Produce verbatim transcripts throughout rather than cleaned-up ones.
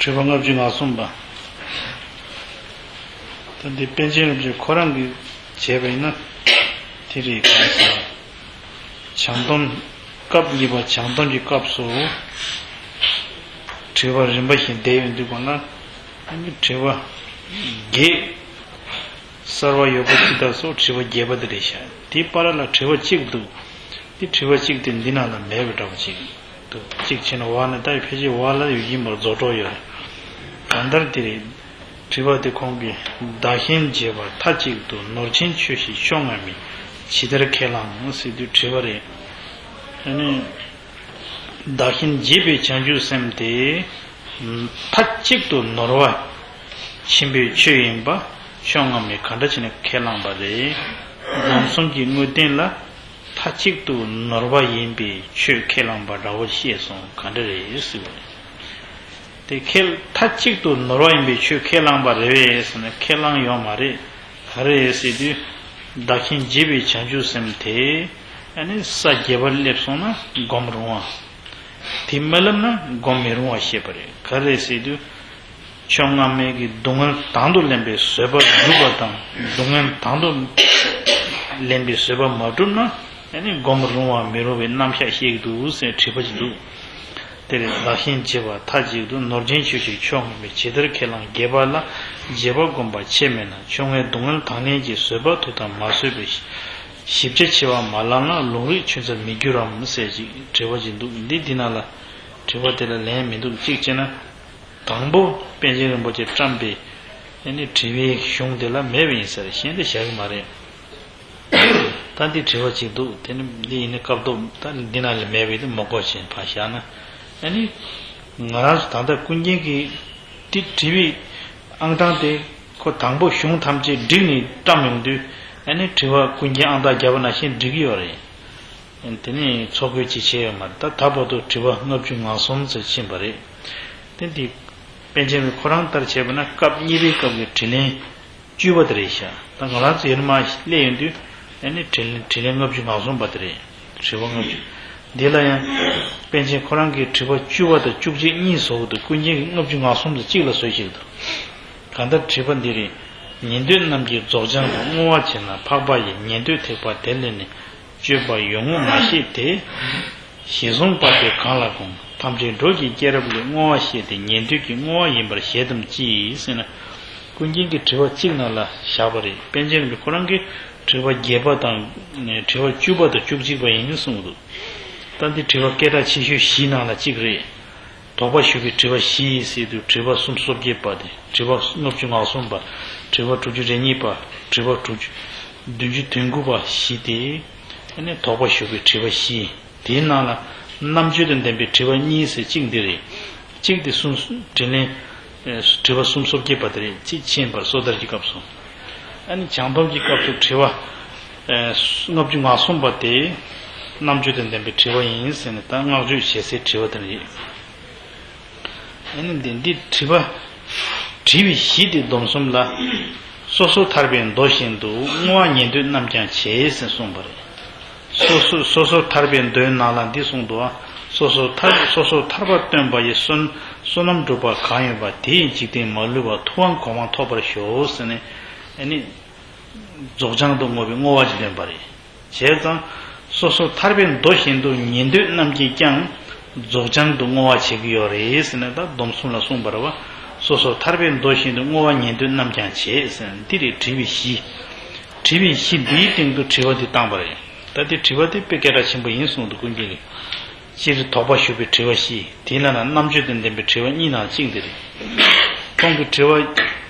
དྲི་བ་ལྔ་བཅུ་ང་གསུམ་པ། ད་འདི་པཎ་ཆེན་རིན་པོ་ཆེ་ཁོ་རང་གིས་བྱས་པ་ཡིན་ན། དེ་རེད། གང་ཟེར་ན། བྱང་སྡོམ། སྐབས་གཉིས་པ་བྱང་སྡོམ་གྱི་སྐབས་སུ། དྲི་བ་རིམ་པ་བཞིན་བསྡད་ཡོང་དུས་སྒང་ལ། ཨ་ནི་དྲི་བ་བརྒྱད། གསར་བ་ཡོད་པ་ཅི་ལྟར་སོགས་དྲི་བ་བརྒྱད་པ་དེ་རེད་ཤག་དེའི་བར་ལ་དྲི་བ་གཅིག་འདུག་དེ་དྲི་བ་གཅིག་དེ་འདི་ནང་ལ་མེད་པའི་འདྲ་པོ་ཅིག་འདུག་གཅིག་བྱས་ན་འོག་ནས་ད་ཕལ་ཆེར་འོག་ལ་ཡོད་ཀྱིན་པར་རྫོགས་འགྲོ་ཡོད་རེད། གང་ལྟར་དེ་རེད། དྲི་བ་དེ་ཁོང་གིས་བདག་གཞན་བརྗེ་བར་མཐའ་གཅིག་ཏུ་ནོར་ཆེན་ཆོས་བཞི་ཕྱོགས་སྔ་མས་ཇི་ལྟར་ཁས་བླངས་ཟེར་དུས་དྲི་བ་རེད། ཨ་ནི། བདག་གཞན་བརྗེ་བའི་བྱང་ཆུབ་སེམས་དེ། མཐའ་གཅིག་ཏུ་ནོར་བ་ཆེན་པོའི་ཆོས་ཡིན་པ་ཕྱོགས་སྔ་མས་ག་འདྲ་བྱས་ནས་ཁས་བླངས་པ་རེད། སྒོམ་གསུམ་གྱི་དངོས་བསྟན་ལ་མཐའ་གཅིག་ཏུ་ནོར་བ་ཡིན་པའི་ཆོས་ཁས་བླངས་པ་འདྲ་བོ་བཤད་སོང་། ག་འདྲ་རེད་ཟེར་བ་རེད། དེ་ཁས་མཐའ་གཅིག་ཏུ་ནོར་བ་ཡིན་པའི་ཆོས་ཁས་བླངས་པ་རེད་པས་ཟེར་ན་ཁས་བླངས་ཡོད་མ་རེད། ག་རེ་རེད་ཟེར་དུས། བདག་གཞན་བརྗེ་བའི་བྱང་ཆུབ་སེམས་དེ། ཨ་ནི་ས་བརྒྱད་པར་སླེབས་སོང་ན་སྒོམ་རུང་བ། དེ་མ་སླེབས་ན་སྒོམ་མི་རུང་བ་བཤད་པ་རེད། ག་རེ་རེད་ཟེར་དུས། ཕྱོགས་སྔ་མའི་གི་སྡུག་བསྔལ་དང་དུ་ལེན་པའི་བཟོད་པ་སྒྲུབ་པ་དང་སྡུག་བསྔལ་དང་དུ་ལེན་པའི་བཟོད་པ་མ་བསྒྲུབས་ན། ཨ་ནི་སྒོམ་རུང་བ་མི་རུང་བའི་རྣམ་གཞག་བཤད་ཀྱི་འདུག་ཟེར་དྲི་བ་ཅིག་འདུག་དེར་བདག་གཞན་བརྗེ་བར་མཐའ་གཅིག་ཏུ་ནོར་ཆེན་ཆོས་བཞི་ཕྱོགས་སྔ་མས་ཇི་ལྟར་ཁས་བླངས། བརྒྱད་པ་ལ་བརྗེ་བ་བསྒོམ་པ་ཆེད་མེད་ན། ཕྱོགས་སྔའི་སྡུག་བསྔལ་དང་ལེན་གྱི་བཟོད་པ་མཐུ་དང་མ་བཟོད་པའི་ཞིབ་ཆ་ཆེ་བ་མ་ལངས་ན་ལུང་རིགས་ཆུད་ཟོས་མི་འགྱུར་རམ་ཟེར་ཅིག་དྲི་བ་ཅིག་འདུག་འདི་འདི་ནང་ལ་དྲི་བ་དེ་ལ་ལན་མི་འདུག་གཅིག་བྱས་ན། དང་པོ་པཎ་ཆེན་རིན་པོ་ཆེས་བཀྲམ་པའི་ཨ་ནི་དྲི་བའི་གཞུང་དེ་ལ་མེད་པ་ཡིན་ས་རེད། གཞན་དེ་བཞག་གི་མ་རེད། ད་འདི་དྲི་བ་ཅིག་འདུག་དེ་ནི་འདི་ཡིན་ན་སྐབས་ཐོབ་ད་འདི་ནང་ལ་མེད་པའི་དེ་མ་གོ་ཞེས་ཕར་བཞག་ན། ཨ་ནི། ང་རང་ཚོ་ད་ལྟ་ཀུན་མཁྱེན་གྱི་དེ་དྲི་བའི་ཨང་གྲངས་དེ་ཁོ་དང་པོ་གཞུང་ཐམས་ཅད་བསྒྲིགས་ནས་བཀྲམ་ཡོང་དུས་ཨ་ནི་དྲི་བ་ཀུན་མཁྱེན་ཨང་རྟགས་བརྒྱབ་པ་ནང་བཞིན་འགྲིག་གི་ཡོད་རེད། དེ་ནས་འཚོ་གོས་ཅི་བྱས་ཡོད་མ་རེད། ད་ད་བར་དུ་དྲི་བ་ལྔ་བཅུ་ང་གསུམ་ཙམ་ཕྱིན་པ་རེད། དེ་འདི་པཎ་ཆེན་པའི་ཁོ་རང་ལྟར་བྱས་པ་ན་སྐབས་གཉིས་པའི་སྐབས་ཀྱི་དྲིས་ལན་བཅུ་པ་དེ་རེད་ཤག་ད་ང་རང་ཚོ་ཡར་མར་སླེབས་ཡོང་དུས་ཨ་ནི་དྲིས་ལན་དྲིས་ལན་ལྔ་བཅུ་ང་གསུམ་པ་དེ་རེད། དྲི་བ་ལྔ་བཅུ། འདི་ལ་ཡང་པཎ་ཆེན་ཁོ་རང་གིས་དྲི་བ་བཅུ་པ་དང་བཅུ་གཅིག་གཉིས་བཟོ་གི་འདུག་ཀུན་མཁྱེན་གྱིས་ལྔ་བཅུ་ང་གསུམ་དང་གཅིག་ལ་བཟོས་བཞག་འདུག་གང་ལྟར་དྲི་བ་འདི་རེད། ཉན་ཐོས་རྣམས་ཀྱི་རྫོགས་བྱང་དུ་བསྔོ་བ་བྱེད་ན་འཕགས་པ་ཡི་ཉན་ཐོས་ཐེག་པ་དེ་ལས་ནི། སྤྱོད་པ་ཡོངས་བསྔོ་མ་ཤེས་ཏེ། ཞེས་གསུངས་པ་དེ་གང་ལ་དགོངས། ཐམས་ཅད་འགྲོ་ཀྱི་སྐྱེས་རབས་ལས་བསྔོ་བ་ཤེས་ཏེ་ཉན་ཐོས་ཀྱི་བསྔོ་བ་ཡིན་པར་བཞེད་དམ་ཅི་ཟེར་ན། ཀུན་མཁྱེན་གྱི་དྲི་བ་གཅིག་ནང་ལ་བཞག་པ་རེད། པཎ་ཆེན་རིན་པོ་ཆེ་ཁོ་རང་གིས་དྲི་བ་བརྒྱད་པ་དང་དྲི་བ་བཅུ་པ་དང་བཅུ་གཅིག་པ་ཡིན་གསུངས་འདུག་ད་འདི་དྲི་བ་སྐད་གྲགས་ཆེ་ཤོས་བཞིའི་ནང་ལ་གཅིག་རེད། དོགས་པ་ཞུགས་པའི་དྲི་བ་བཞི་ཟེར་དུས་དྲི་བ་སུམ་ཅུ་སོ་བརྒྱད་པ་དེ། དྲི་བ་ལྔ་བཅུ་ང་གསུམ་པ། དྲི་བ་དྲུག་ཅུ་རེ་གཉིས་པ། དྲི་བ་དྲུག་ཅུ། བདུན་ཅུ་དོན་དགུ་པ་བཞི་སྟེ། ཨ་ནི་དོགས་པ་ཞུགས་པའི་དྲི་བ་བཞི། དེའི་ནང་ལ་རྣམ་དཔྱོད་དང་ལྡན་པའི་དྲི་བ་གཉིས་ཟེར་གཅིག་འདི་རེད། གཅིག་དེ་གསུམ་དྲིས་ལན། དྲི་བ་སུམ་ཅུ་སོ་བརྒྱད་པ་དེ་རེད། གཅིག་ཕྱིན་པ་སོ་ཐར་གྱི་སྐབས་སུ། ཨ་ནི་བྱང་སྡོམ་གྱི་སྐབས་སུ་དྲི་བ། ལྔ་བཅུ་ང་གསུམ་པ་དེ། རྣམ་དཔྱོད་དང་ལྡན་པའི་དྲི་བ་ཡིན་ཟེར་ནས་ད་བསྔགས་བརྗོད་བྱེད་སའི་དྲི་བ་དེ་རེད། ཨ་ནི་འདི་འདི་དྲི་བ། དྲི་བའི་གཞི་དེ་སྡོམ་གསུམ་ལ། སོ་སོར་ཐར་པའི་མདོ་བཞིན་དུ་བསྔོ་བ་ཉན་ཐོས་རྣམས་ཀྱང་བྱེད་ཟེར་གསུངས་པ་རེད། སོ་སོ་སོ་སོར་ཐར་པའི་མདོའི་ནང་ལ་འདི་གསུངས་འདུག་ཨ། སོ་སོར་ཐར་སོ་སོར་ཐར་པ་སྟོན་པ་ཡི་བསོད་བསོད་ནམས་སྒྲུབ་པ་གང་ཡོད་པ་དེ་ཡི་འཇིག་རྟེན་མ་ལུས་པ་ཐུབ་དབང་གོ་འཕང་ཐོབ་པར་ཤོག་ཟེར་ནས། ཨ་ནི། རྫོགས་བྱང་དུ་བསྔོ་བའི་བསྔོ་བ་ཅིག་འདོན་པ་རེད། བྱས་ཙང་། སོ་སོར་ཐར་པའི་མདོ་བཞིན་དུ་ཉན་ཐོས་རྣམས་ཀྱིས་ཀྱང་། རྫོགས་བྱང་དུ་བསྔོ་བ་བྱེད་ཀྱི་ཡོད་རེད་ཟེར་ནས་ད་སྡོམ་གསུམ་ལ་གསུངས་པ་རེད་བ། སོ་སོར་ཐར་པའི་མདོ་བཞིན་དུ་བསྔོ་བ་ཉན་ཐོས་རྣམས་ཀྱང་བྱེད་ཟེར་ན་འདི་རེད། དྲི་བའི་གཞི། དྲི་བའི་གཞི་འདིའི་སྟེང་དུ་དྲི་བ་འདི་བཏང་པ་རེད། ད་འདི་དྲི་བ་འདི་དཔེ་སྐད་གྲགས་ཆེན་པོ་ཡིན་གསུངས་འདུག་ཀུན་མཁྱེན་གྱིས། སྤྱིར་དོགས་པ་ཞུགས་པའི་དྲི་བ་བཞི། དེའི་ནང་ན་རྣམ་དཔྱོད་དང་ལྡན་པའི་དྲི་བ་གཉིས་ནང་གཅིག་འདི་རེད། ཁོང་གི་དྲི་བ།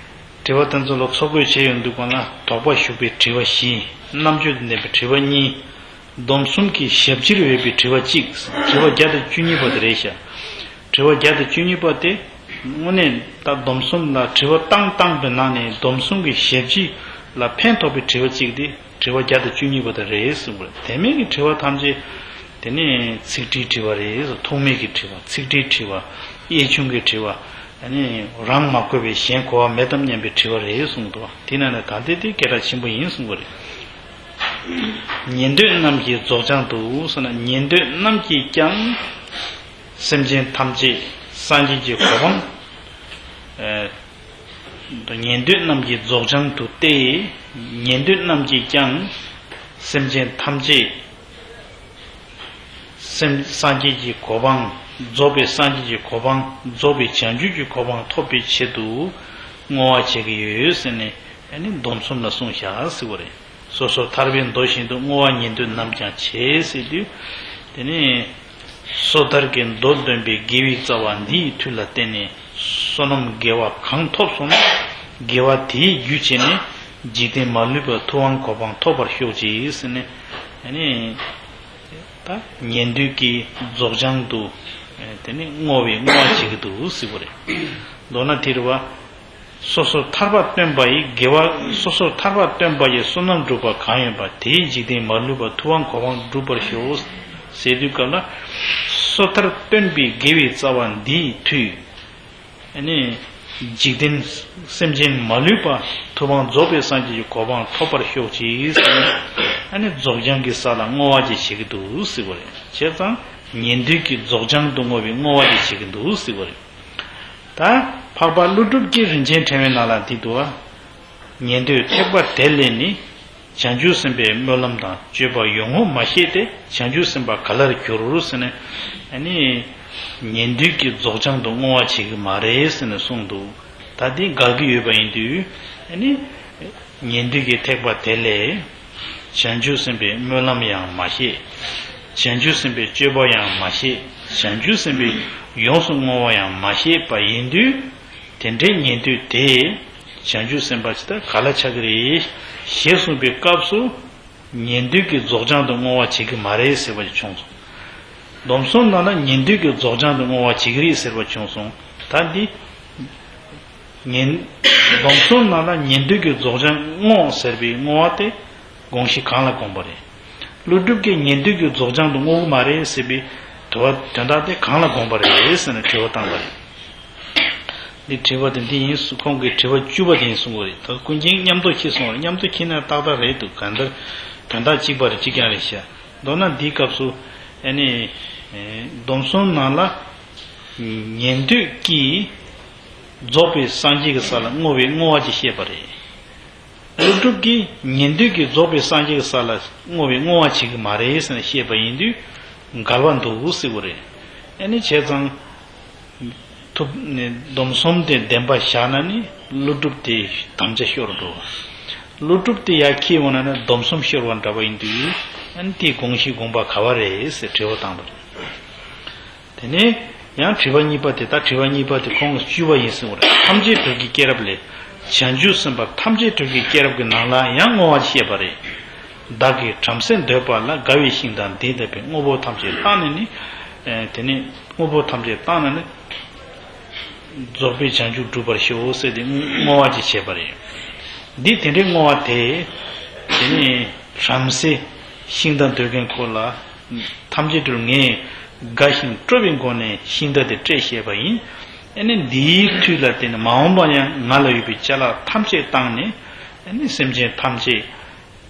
དྲི་བ་དེ་ཚོ་ལ་འཚོ་གོས་བྱས་ཡོང་དུས་སྒང་ལ་དོགས་པ་ཞུགས་པའི་དྲི་བ་བཞི། རྣམ་དཔྱོད་དང་ལྡན་པའི་དྲི་བ་གཉིས། སྡོམ་གསུམ་གྱི་ཞབས་ཕྱིར་འོས་པའི་དྲི་བ་གཅིག་དྲི་བ་བརྒྱ་དང་བཅུ་གཉིས་པ་དེ་རེད་ཤག་དྲི་བ་བརྒྱ་དང་བཅུ་གཉིས་པ་དེ། དངོས་གནས་ད་སྡོམ་གསུམ་ལ་དྲི་བ་བཏང་བཏང་པའི་ནང་ནས་སྡོམ་གསུམ་གྱི་ཞབས་ཕྱི་ལ་ཕན་ཐོགས་པའི་དྲི་བ་གཅིག་དེ། དྲི་བ་བརྒྱ་དང་བཅུ་གཉིས་པ་དེ་རེད་གསུངས་པ་རེད། དེ་མིན་གྱི་དྲི་བ་ཐམས་ཅད་དེ་ནི་ཚིག་འགྲེལ་དྲི་བ་རེད། ཐུགས་དམིགས་ཀྱི་དྲི་བ། ཚིག་འགྲེལ་དྲི་བ། གཡས་ཆུང་གི་དྲི་བ། ཨ་ནི་རང་མ་གོ་བའི་གཞན་གོ་བ་མེད་དམ་སྙམ་པའི་དྲི་བ་རེད་གསུངས་འདུག་དེ་ནང་ནས་ད་ལྟའི་དེ་སྐད་གྲགས་ཆེན་པོ་ཡིན་གསུངས་པ་རེད། ཉན་ཐོས་རྣམས་ཀྱི་རྫོགས་བྱང་དུ་ཟེར་ན་ཉན་ཐོས་རྣམས་ཀྱིས་ཀྱང་། སེམས་ཅན་ཐམས་ཅད་སངས་རྒྱས་ཀྱི་གོ་འཕང་ ཉན་ཐོས་རྣམས་ཀྱི་རྫོགས་བྱང་དུ་སྟེ། ཉན་ཐོས་རྣམས་ཀྱིས་ཀྱང་སེམས་ཅན་ཐམས་ཅད་སེམས་སངས་རྒྱས་ཀྱི་གོ་འཕང་། རྫོགས་པའི་སངས་རྒྱས་ཀྱི་གོ་འཕང་། རྫོགས་པའི་བྱང་ཆུབ་ཀྱི་གོ་འཕང་ཐོབ་པའི་ཆེད་དུ་བསྔོ་བ་བྱེད་ཀྱི་ཡོད་ཟེར་ནས། ཨ་ནི་སྡོམ་གསུམ་ལ་གསུངས་བཞག་ཟེར་བ་རེད། སོ་སོར་ཐར་པའི་མདོ་བཞིན་དུ་བསྔོ་བ་ཉན་ཐོས་རྣམས་ཀྱང་བྱེད་ཟེར་དུས། དེ་ནས་སོ་ཐར་གྱི་མདོ་འདོན་པའི་དགེ་བའི་རྩ་བ་འདིའི་མཐུ་ལ་བརྟེན་ནས་བསོད་ནམས་དགེ་བ་གང་ཐོབ་སོང་ན། དགེ་བ་དེའི་རྒྱུ་བྱས་ནས་འཇིག་རྟེན་མ་ལུས་པ་ཐུབ་དབང་གོ་འཕང་ཐོབ་པར་ཤོག་ཅིག་ཟེར་ནས། ཨ་ནི་ད་ཉན་ཐོས་ཀྱི་རྫོགས་བྱང་དུ་དེ་ནི་བསྔོ་བའི་བསྔོ་བ་བྱེད་ཀྱི་འདུག་ཟེར་བ་རེད། མདོར་ན་དེ་རེད་བ། སོ་སོར་ཐར་པ་སྟོན་པ་ཡི་དགེ་བ། སོ་སོར་ཐར་པ་སྟོན་པ་ཡི་བསོད་ནམས་འགྲུབ་པ་གང་ཡོད་པ་དེའི་འཇིག་རྟེན་མ་ལུས་པ་ཐུབ་དབང་གོ་འཕང་འགྲུབ་པར་ཤོག་ཟེར་དུས་སྐབས་ལ། སོ་ཐར་སྟོན་པའི་དགེ་བའི་རྩ་བ་འདིའི་མཐུས། ཨ་ནི་འཇིག་རྟེན་སེམས་ཅན་མ་ལུས་པ་ཐུབ་དབང་རྫོགས་པའི་སངས་རྒྱས་ཀྱི་གོ་འཕང་ཐོབ་པར་ཤོག་ཅིག་ཟེར་ནས། ཨ་ནི་རྫོགས་བྱང་གི་ས་ལ་བསྔོ་བ་ཅིག་བྱེད་ཀྱི་འདུག་ཟེར་བ་རེད། བྱས་ཙང་ཉན་ཐོས་ཀྱི་རྫོགས་བྱང་དུ་བསྔོ་བའི་བསྔོ་བ་ཅིག་བྱེད་ཀྱི་འདུག་ཟེར་བ་རེད། ད་འཕགས་པ་ཀླུ་སྒྲུབ་ཀྱི་རིན་ཆེན་ཕྲེང་བའི་ནང་ལ་འདི་འདུག་བ། ཉན་ཐོས་ཐེག་པ་དེ་ལས་ནི། བྱང་ཆུབ་སེམས་དཔའི་སྨོན་ལམ་དང་སྤྱོད་པ་ཡོངས་བསྔོ་མ་ཤེས་ཏེ། བྱང་ཆུབ་སེམས་དཔའ་ག་ལར་འགྱུར་ཟེར་ནས། ཨ་ནི་ཉན་ཐོས་ཀྱི་རྫོགས་བྱང་དུ་བསྔོ་བ་བྱེད་ཀྱི་མ་རེད་ཟེར་ནས་གསུངས་འདུག། ད་འདི་འགལ་གྱི་ཡོད་པ་ཡིན་དུས། ཨ་ནི་ཉན་ཐོས་ཀྱི་ཐེག་པ་དེ་ལས། བྱང་ཆུབ་སེམས་དཔའི་སྨོན་ལམ་ཡང་མ་ཤེས། བྱང་ཆུབ་སེམས་དཔའི་སྤྱོད་པ་ཡང་མ་ཤེས། བྱང་ཆུབ་སེམས་དཔའི་ཡོངས་སུ་བསྔོ་བ་ཡང་མ་ཤེས་པ་ཡིན་དུས། དེ་འདྲའི་ཉན་ཐོས་དེ་བྱང་ཆུབ་སེམས་དཔའ་ཇི་ལྟར་ག་ལ་ཆགས་ཀྱི་རེད་ཞེས་གསུངས་པའི་སྐབས་སུ། ཉན་ཐོས་ཀྱི་རྫོགས་བྱང་དུ་བསྔོ་བ་བྱེད་ཀྱི་མ་རེད་ཟེར་བ་ཞིག་བྱུང་སོང་། སྡོམ་གསུམ་ནང་ན་ཉན་ཐོས་ཀྱི་རྫོགས་བྱང་དུ་བསྔོ་བ་བྱེད་ཀྱི་རེད་ཟེར་བ་བྱུང་སོང་། ད་འདི་ཉན། སྡོམ་གསུམ་ནང་ན་ཉན་ཐོས་ཀྱི་རྫོགས་བྱང་བསྔོ་ཟེར་བའི་བསྔོ་བ་དེ་དགོངས་གཞི་གང་ལ་དགོངས་པ་རེད། ཀླུ་སྒྲུབ་ཀྱིས་ཉན་ཐོས་ཀྱི་རྫོགས་བྱང་དུ་བསྔོ་གི་མ་རེད་ཟེར་བའི་དོ་བ་དོན་དག་དེ་གང་ལ་དགོངས་པ་རེད་ཟེར་ནས་དྲི་བ་བཏང་བ་རེད། འདི་དྲི་བ་དེ་འདི་ཡིན་གསུངས། ཁོང་གིས་དྲི་བ་བཅུ་པ་དེ་ཡིན་གསུངས་པ་རེད། ད་ཀུན་མཁྱེན་མཉམ་དུ་ཁྱེར་སོང་བ་རེད། མཉམ་དུ་ཁྱེར་ན་ཏག་ཏག་རེད་འདུག། གང་ལྟར་དོན་དག་གཅིག་པ་རེད། གཅིག་རྐྱང་རེད་ཤག། མདོར་ན་འདིའི་སྐབས་སུ་ཨ་ནི་སྡོམ་གསུམ་ནང་ལ་ཉན་ཐོས་ཀྱིས་རྫོགས་པའི་སངས་རྒྱས་ཀྱི་ས་ལ་བསྔོ་བའི་བསྔོ་བ་ཅིག་བཤད་པ་རེད། ཀླུ་སྒྲུབ་ཀྱིས་ཉན་ཐོས་ཀྱིས་རྫོགས་པའི་སངས་རྒྱས་ཀྱི་ས་ལ་བསྔོ་བའི་བསྔོ་བ་བྱེད་ཀྱི་མ་རེད་ཟེར་ནས་བཤད་པ་ཡིན་དུས་འགལ་བ་འདུག་ཟེར་བ་རེད། ཨ་ནི་བྱས་ཙང་། ཐུབ་ནས་སྡོམ་གསུམ་དེ་བདེན་པ་བཞག་ན་ནི་ཀླུ་སྒྲུབ་དེ་དམ་བཅའ་ཤོར་འགྲོ། ཀླུ་སྒྲུབ་དེ་ཡར་འཁྱེར་འོང་ན་ནི་སྡོམ་གསུམ་ཤོར་བ་འདྲ་བ་ཡིན་དུས། ཨ་ནི་དེའི་དགོངས་གཞི་དགོངས་པ་ག་བ་རེད་ཟེར་དྲི་བ་བཏང་བ་རེད། དེ་ནས་ཡང་དྲི་བ་གཉིས་པ་དེ། ད་དྲི་བ་གཉིས་པ་དེ་ཁོང་གིས་བཅུ་པ་ཡིན་གསུངས་པ་རེད། ཐམས་ཅད་གྲོལ་གྱི་སྐྱེས་རབས་ལས། བྱང་ཆུབ་སེམས་དཔའ་ཐམས་ཅད་གྲོལ་གྱི་སྐྱེས་རབས་ཀྱི་ནང་ལ་ཡང་བསྔོ་བ་བཤད་པ་རེད། བདག་གིས་བྲམ་ཟེ་འདོད་པ་ལ། དགའ་བའི་ཤིང་དང་འདི་འདོད་པའི། དངོས་པོ་ཐམས་ཅད་བཏང་ནས་ནི། ཨེ། དེ་ནས་དངོས་པོ་ཐམས་ཅད་བཏང་ནས་ནི། རྫོགས་པའི་བྱང་ཆུབ་སྒྲུབ་པར་ཤོག་ཟེར་ཏེ་བསྔོ་བ་ཅིག་བྱས་པ་རེད། འདི་དེ་འདྲའི་བསྔོ་བ་དེ། དེ་ནས་བྲམ་ཟེ་ཤིང་རྟ་འདོད་མཁན་ཁོ་ལ། ཐམས་ཅད་གྲོལ་ངས་དགའ་ཞིང་སྤྲོ་བའི་སྒོ་ནས་ཤིང་རྟ་དེ་སྤྲད་བཞག་པ་ཡིན། ཨ་ནི་འདིའི་མཐུ་ལ་བརྟེན་ནས་མ་འོངས་པ་ཡང་ང་ལ་ཡོད་པའི་ཅ་ལག་ཐམས་ཅད་བཏང་ནས། ཨ་ནི་སེམས་ཅན་ཐམས་ཅད་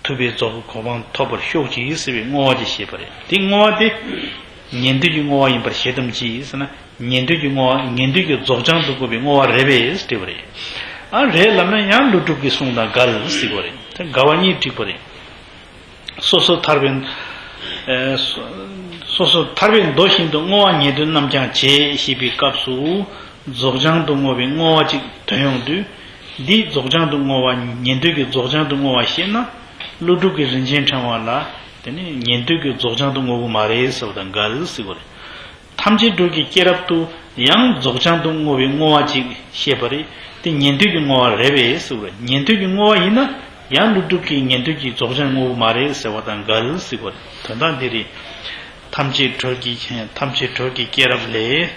ཐུབ་པའི་རྫོགས་པའི་གོ་འཕང་ཐོབ་པར་ཤོག་ཅིག་ཟེར་བའི་བསྔོ་བ་ཅིག་བྱས་པ་རེད། དེ་བསྔོ་བ་དེ་ཉན་ཐོས་ཀྱི་བསྔོ་བ་ཡིན་པར་བཞེད་དམ་ཅི་ཟེར་ན། ཉན་ཐོས་ཀྱི་བསྔོ་བ། ཉན་ཐོས་ཀྱི་རྫོགས་བྱང་དུ་བསྔོ་བའི་བསྔོ་བ་རེད་པས་དྲིས་པ་རེད། ཨ། རེད་ལབ་ན་ཡང་ཀླུ་སྒྲུབ་ཀྱི་གསུང་དང་འགལ་ཟེར་བ་རེད། དེ་འགལ་བ་གཉིས་བསྒྲིགས་པ་རེད། སོ་སོ་ཐར་པའི། ཨེ། སོ་སོ་ཐར་པའི་མདོ་བཞིན་དུ་བསྔོ་བ་ཉན་ཐོས་རྣམས་ཀྱང་བྱེད་ཞེས་པའི་སྐབས་སུ། རྫོགས་བྱང་དུ་བསྔོ་བའི་བསྔོ་བ་ཅིག་ཐོན་ཡོང་དུས། འདིས་རྫོགས་བྱང་དུ་བསྔོ་བ། ཉན་ཐོས་ཀྱི་རྫོགས་བྱང་དུ་བསྔོ་བ་ཞེ་ན། ཀླུ་སྒྲུབ་ཀྱི་རིན་ཆེན་ཕྲེང་བ་ལ། དེ་ནི་ཉན་ཐོས་ཀྱི་རྫོགས་བྱང་དུ་བསྔོ་གི་མ་རེད་ཟེར་བ་དང་འགལ་ཟེར་བ་རེད། ཐམས་ཅད་གྲོལ་གྱི་སྐྱེས་རབས་དུ་ཡང་རྫོགས་བྱང་དུ་བསྔོ་བའི་བསྔོ་བ་ཅིག་བཤད་པ་རེད། དེ་ཉན་ཐོས་ཀྱི་བསྔོ་བ་རེད་པས་ཟེར་བ་རེད། ཉན་ཐོས་ཀྱི་བསྔོ་བ་ཡིན་ན་ཡང་ཀླུ་སྒྲུབ་ཀྱིས་ཉན་ཐོས་ཀྱི་རྫོགས་བྱང་བསྔོ་གི་མ་རེད་ཟེར་བ་དང་འགལ་ཟེར་བ་རེད། དོན་དག་འདི་རེད། ཐམས་ཅད་གྲོལ་གྱི། ཐམས་ཅད་གྲོལ་གྱི་སྐྱེས་རབས་ལས།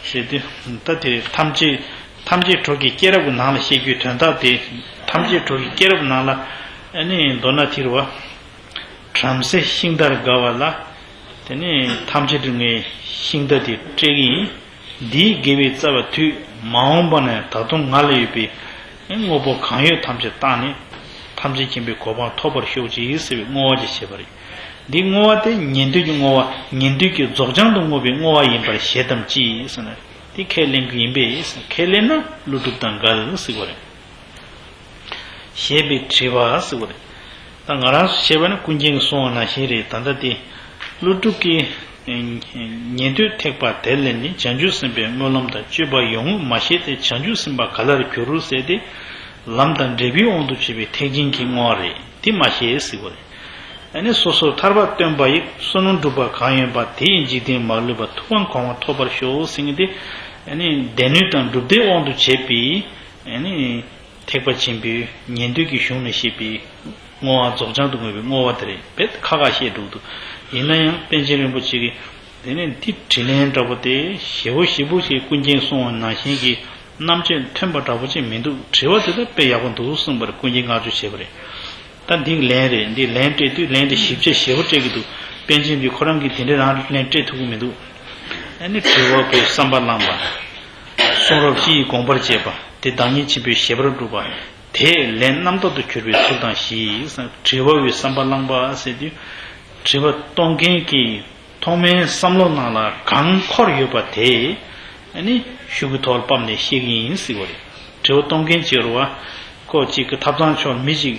ཞེས་ཏེ། ད་དེ་ཐམས་ཅད། ཐམས་ཅད་གྲོལ་གྱི་སྐྱེས་རབས་ཀྱི་ནང་ལ་བཤད་རྒྱུའི་དོན་དག་དེ། ཐམས་ཅད་གྲོལ་གྱི་སྐྱེས་རབས་ནང་ལ། ཨ་ནི་མདོར་ན་དེ་རེད་བ། བྲམ་ཟེ་ཤིང་རྟར་དགའ་བ་ལ། དེ་ནས་ཐམས་ཅད་གྲོལ་ངས་ཤིང་རྟ་དེ་སྤྲད་ཀྱི་ཡིན། འདིའི་དགེ་བའི་རྩ་བ་དུས་མ་འོངས་པ་ན་ད་དུང་ང་ལ་ཡོད་པའི་དངོས་པོ་གང་ཡོད་ཐམས་ཅད་བཏང་ནས་ཐམས་ཅད་མཁྱེན་པའི་གོ་འཕང་ཐོབ་པར་ཤོག་ཅིག་ཟེར་བའི་བསྔོ་བ་ཅིག་བྱས་པ་རེད། འདིའི་བསྔོ་བ་དེ་ཉན་ཐོས་ཀྱི་བསྔོ་བ། ཉན་ཐོས་ཀྱི་རྫོགས་བྱང་དུ་བསྔོ་བའི་བསྔོ་བ་ཡིན་པར་བཞེད་དམ་ཅི་ཟེར་ན། དེ་ཁས་ལེན་གྱི་ཡིན་པས། ཁས་ལེན་ན་ཀླུ་སྒྲུབ་དང་འགལ་ཟེར་བ་རེད། ཞེས་པའི་དྲི་བ་ཟེར་བ་རེད། ད་ང་རང་ཚོ་བྱས་པ་ན་ཀུན་མཁྱེན་གྱིས་གསུངས་པ་ནང་བཞིན་རེད། ད་ལྟ་དེ་ཀླུ་སྒྲུབ་ཀྱི་ཉན་ཐོས་ཐེག་པ་དེ་ལས་ནི་བྱང་ཆུབ་སེམས་དཔའི་སྨོན་ལམ་དང་སྤྱོད་པ་ཡོང་ངོ་མ་ཤེས་ཏེ། བྱང་ཆུབ་སེམས་དཔའ་ག་ལ་རུ་གྱུར་ཟེར་ཏེ། ལམ་དང་འབྲས་བུའི་དབང་དུ་བྱས་པའི་ཐེག་ཆེན་གྱི་བསྔོ་བ་རེད། དེ་མ་ཤེས་ཟེར་བ་རེད། ཨ་ནི་སོ་སོར་ཐར་པ་སྟོན་པ་ཡི། བསོད་ནམས་སྒྲུབ་པ་གང་ཡོད་པ། དེ་ཡི་འཇིག་རྟེན་མ་ལུས་པ། ཐུབ་དབང་གོ་འཕང་ཐོབ་པར་ཤོག་ཟེར་མཁན་དེ། ཨ་ནི་སྡེ་སྣོད་དང་སྒྲུབ་སྡེའི་དབང་དུ་བྱས་པའི་ཨ་ནི་ཐེག་པ་ཆེན་པོའི་ཉན་ཐོས་ཀྱི་གཞུང་ནས་བཤད་པའི་བསྔོ་བ་རྫོགས་བྱང་དུ་བསྔོས་པའི་བསྔོ་བ་དེ་རེད། དཔེ་ཁ་ཁ་བཤད་འགྲོ་འདུག་ཡིན་ན་ཡང་པཎ་ཆེན་རིན་པོ་ཆེ་གིས་དེ་ནས་འདི་དྲིས་ལན་འདྲ་པོ་དེ་ཞེ་པོ་ཞེ་པོ་ཞིག་ཀུན་མཁྱེན་གསུངས་པ་ནང་བཞིན་གྱི་རྣམ་དཔྱོད་ཐོན་པ་འདྲ་པོ་ཅིག་མི་འདུག་དྲི་བ་དེ་ད་དཔེ་ཡག་པོ་འདུག་གསུངས་པར་ཀུན་མཁྱེན་བསྔགས་བརྗོད་བྱས་པ་རེད། ད་འདི་ལན་རེད། འདི་ལན་སྤྲད་དུས་ལན་དེ་ཞིབ་ཆ་ཞེ་པོ་སྤྲད་ཀྱི་འདུག་པཎ་ཆེན་འདི་ཁོ་རང་གིས་དེ་འདྲའི་རང་ལན་སྤྲད་ཐུབ་ཀྱི་མི་འདུག་ཨ་ནི་དྲི་བ་པོས་བསམ་པ་བླངས་པ། གསུང་རབ་སྤྱི་ཡི་དགོངས་པར་བཅས་པ། དེ་བདག་ཉིད་ཆེན་པོས་ཞེས་པར་བསྒྲུབ་པ། དེས་ལན་རྣམ་དག་ཏུ་གྱུར་པའི་ཚུལ་དང་བཞི། དྲི་བ་པོས་བསམ་པ་བླངས་པ་ཟེར་དུས། དྲི་བ་གཏོང་མཁན་གྱིས་ཐོག་མའི་བསམ་བློ་ནང་ལ་གང་འཁོར་ཡོད་པ་དེ་ཨ་ནི་ཤུགས་ཀྱི་ཐོག་ལ་ཕབ་ནས་བཤད་ཀྱི་ཡིན་ཟེར་བ་རེད། དྲི་བ་གཏོང་མཁན་གྱིས་རེད་བ། ཁོ་གཅིག་གི་ཐབ་ཚང་ཕྱོགས་མི་གཅིག་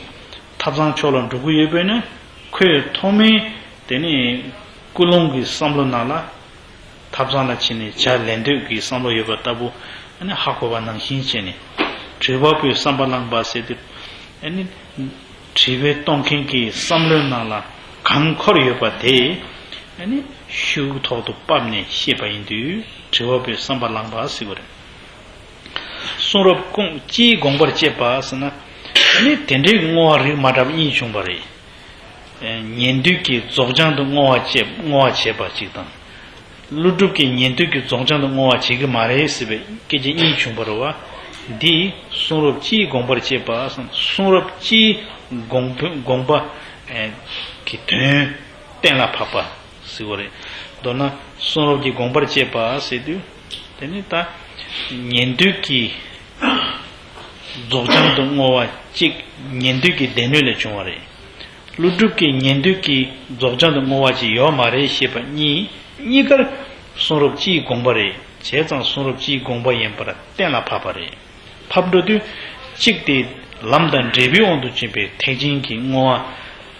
ཐབ་ཚང་ཕྱོགས་ལ་འགྲོ་གི་ཡོད་པས་ན། ཁོས་ཐོག་མའི་དེ་ནས་ཀུན་སློང་གི་བསམ་བློ་ནང་ལ་ཐབ་ཚང་ལ་ཕྱིན་ནས་ཇ་ལེན་འདོད་ཀྱི་བསམ་བློ་ཡོད་པ་ལྟ་བུ་ཨ་ནི་ཧ་གོ་བ་ནང་བཞིན་བྱས་ནས། དྲི་བ་པོས་བསམ་པ་བླངས་པ་ཟེར་དུས་ཨ་ནི། དྲི་བའི་གཏོང་མཁན་གྱི་བསམ་བློའི་ནང་ལ་གང་འཁོར་ཡོད་པ་དེ་ཨ་ནི་ཤུགས་ཐོག་ཏུ་ཕབ་ནས་བཤད་པ་ཡིན་དུས་དྲི་བ་པོས་བསམ་པ་བླངས་པ་ཟེར་བ་རེད། གསུང་རབ་ཀུན་སྤྱིའི་དགོངས་པར་བཅས་པ་ཟེར་ན། ཨ་ནི་དེ་འདྲའི་བསྔོ་བ་རིགས་མ་འདྲ་བ་གཉིས་བྱུང་བ་རེད། ཉན་ཐོས་ཀྱིས་རྫོགས་བྱང་དུ་བསྔོ་བ་བྱེད་བསྔོ་བ་བྱེད་པ་གཅིག་དང་། ཀླུ་སྒྲུབ་ཀྱིས་ཉན་ཐོས་ཀྱིས་རྫོགས་བྱང་དུ་བསྔོ་བ་བྱེད་ཀྱི་མ་རེད་ཟེར་བའི་སྐད་ཆ་གཉིས་བྱུང་བ་རེད་བ། འདིས་གསུང་རབ་སྤྱིའི་དགོངས་པར་བཅས་པ་གསུང་རབ་སྤྱིའི་དགོངས་དགོངས་པ་གི་དོན་གཏན་ལ་ཕབ་པ་ཟེར་བ་རེད། མདོར་ན་གསུང་རབ་ཀྱི་དགོངས་པར་བཅས་པ་ཟེར་དུས་དེ་ནི་ད་ཉན་ཐོས་ཀྱིས་རྫོགས་བྱང་དུ་བསྔོ་བ་གཅིག་ཉན་ཐོས་ཀྱི་སྡེ་སྣོད་ལས་བྱུང་བ་རེད། ཀླུ་སྒྲུབ་ཀྱིས་ཉན་ཐོས་ཀྱིས་རྫོགས་བྱང་དུ་བསྔོ་བ་ཅིག་ཡོད་མ་རེད་ཞེས་པ་གཉིས་གཉིས་ཀར་གསུང་རབ་སྤྱིའི་དགོངས་པ་རེད། བྱས་ཙང་གསུང་རབ་སྤྱིའི་དགོངས་པ་ཡིན་པར་གཏན་ལ་ཕབ་པ་རེད། ཕབ་འགྲོ་དུས་གཅིག་དེ་ལམ་དང་འབྲས་བུའི་དབང་དུ་བྱས་པའི་ཐེག་ཆེན་གྱི་བསྔོ་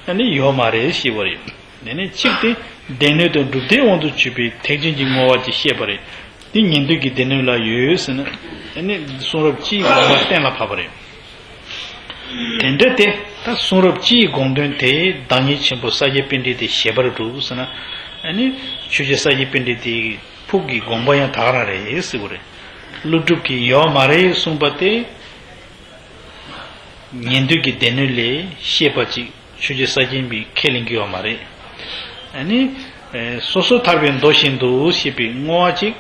བ་ནི་ཡོད་མ་རེད་ཞེས་པ་རེད། དེ་ནས་གཅིག་དེ་སྡེ་སྣོད་དང་སྒྲུབ་སྡེའི་དབང་དུ་བྱས་པའི་ཐེག་ཆེན་གྱི་བསྔོ་བ་ཅིག་བཤད་པ་རེད། དེ་ཉན་ཐོས་ཀྱི་སྡེ་སྣོད་ལ་ཡོད་ཟེར་ན་ནི་གསུང་རབ་སྤྱིའི་དགོངས་པ་གཏན་ལ་ཕབ་པ་རེད། དེ་འདྲ་སྟེ་ད་གསུང་རབ་སྤྱིའི་དགོངས་དོན་དེ་བདག་ཉིད་ཆེན་པོ་ས་སྐྱ་པཎྜི་ཏས་ཞེས་པར་བསྒྲུབས་ཟེར་ན། ཨ་ནི་ཆོས་རྗེ་ས་སྐྱ་པཎྜི་ཏའི་ཕུགས་ཀྱི་དགོངས་པ་ཡང་དག་རང་རེད་ཟེར་བ་རེད། ཀླུ་སྒྲུབ་ཀྱིས་ཡོད་མ་རེད་གསུངས་པ་དེ་ཉན་ཐོས་ཀྱི་སྡེ་སྣོད་ལས་བཤད་པ་ཅིག་ཆོས་རྗེ་ས་སྐྱ་པཎྜི་ཏས་ཁས་ལེན་གྱི་ཡོད་མ་རེད། ཨ་ནི་སོ་སོར་ཐར་པའི་མདོ་བཞིན་དུ་ཞེས་པའི་བསྔོ་བ་ཅིག་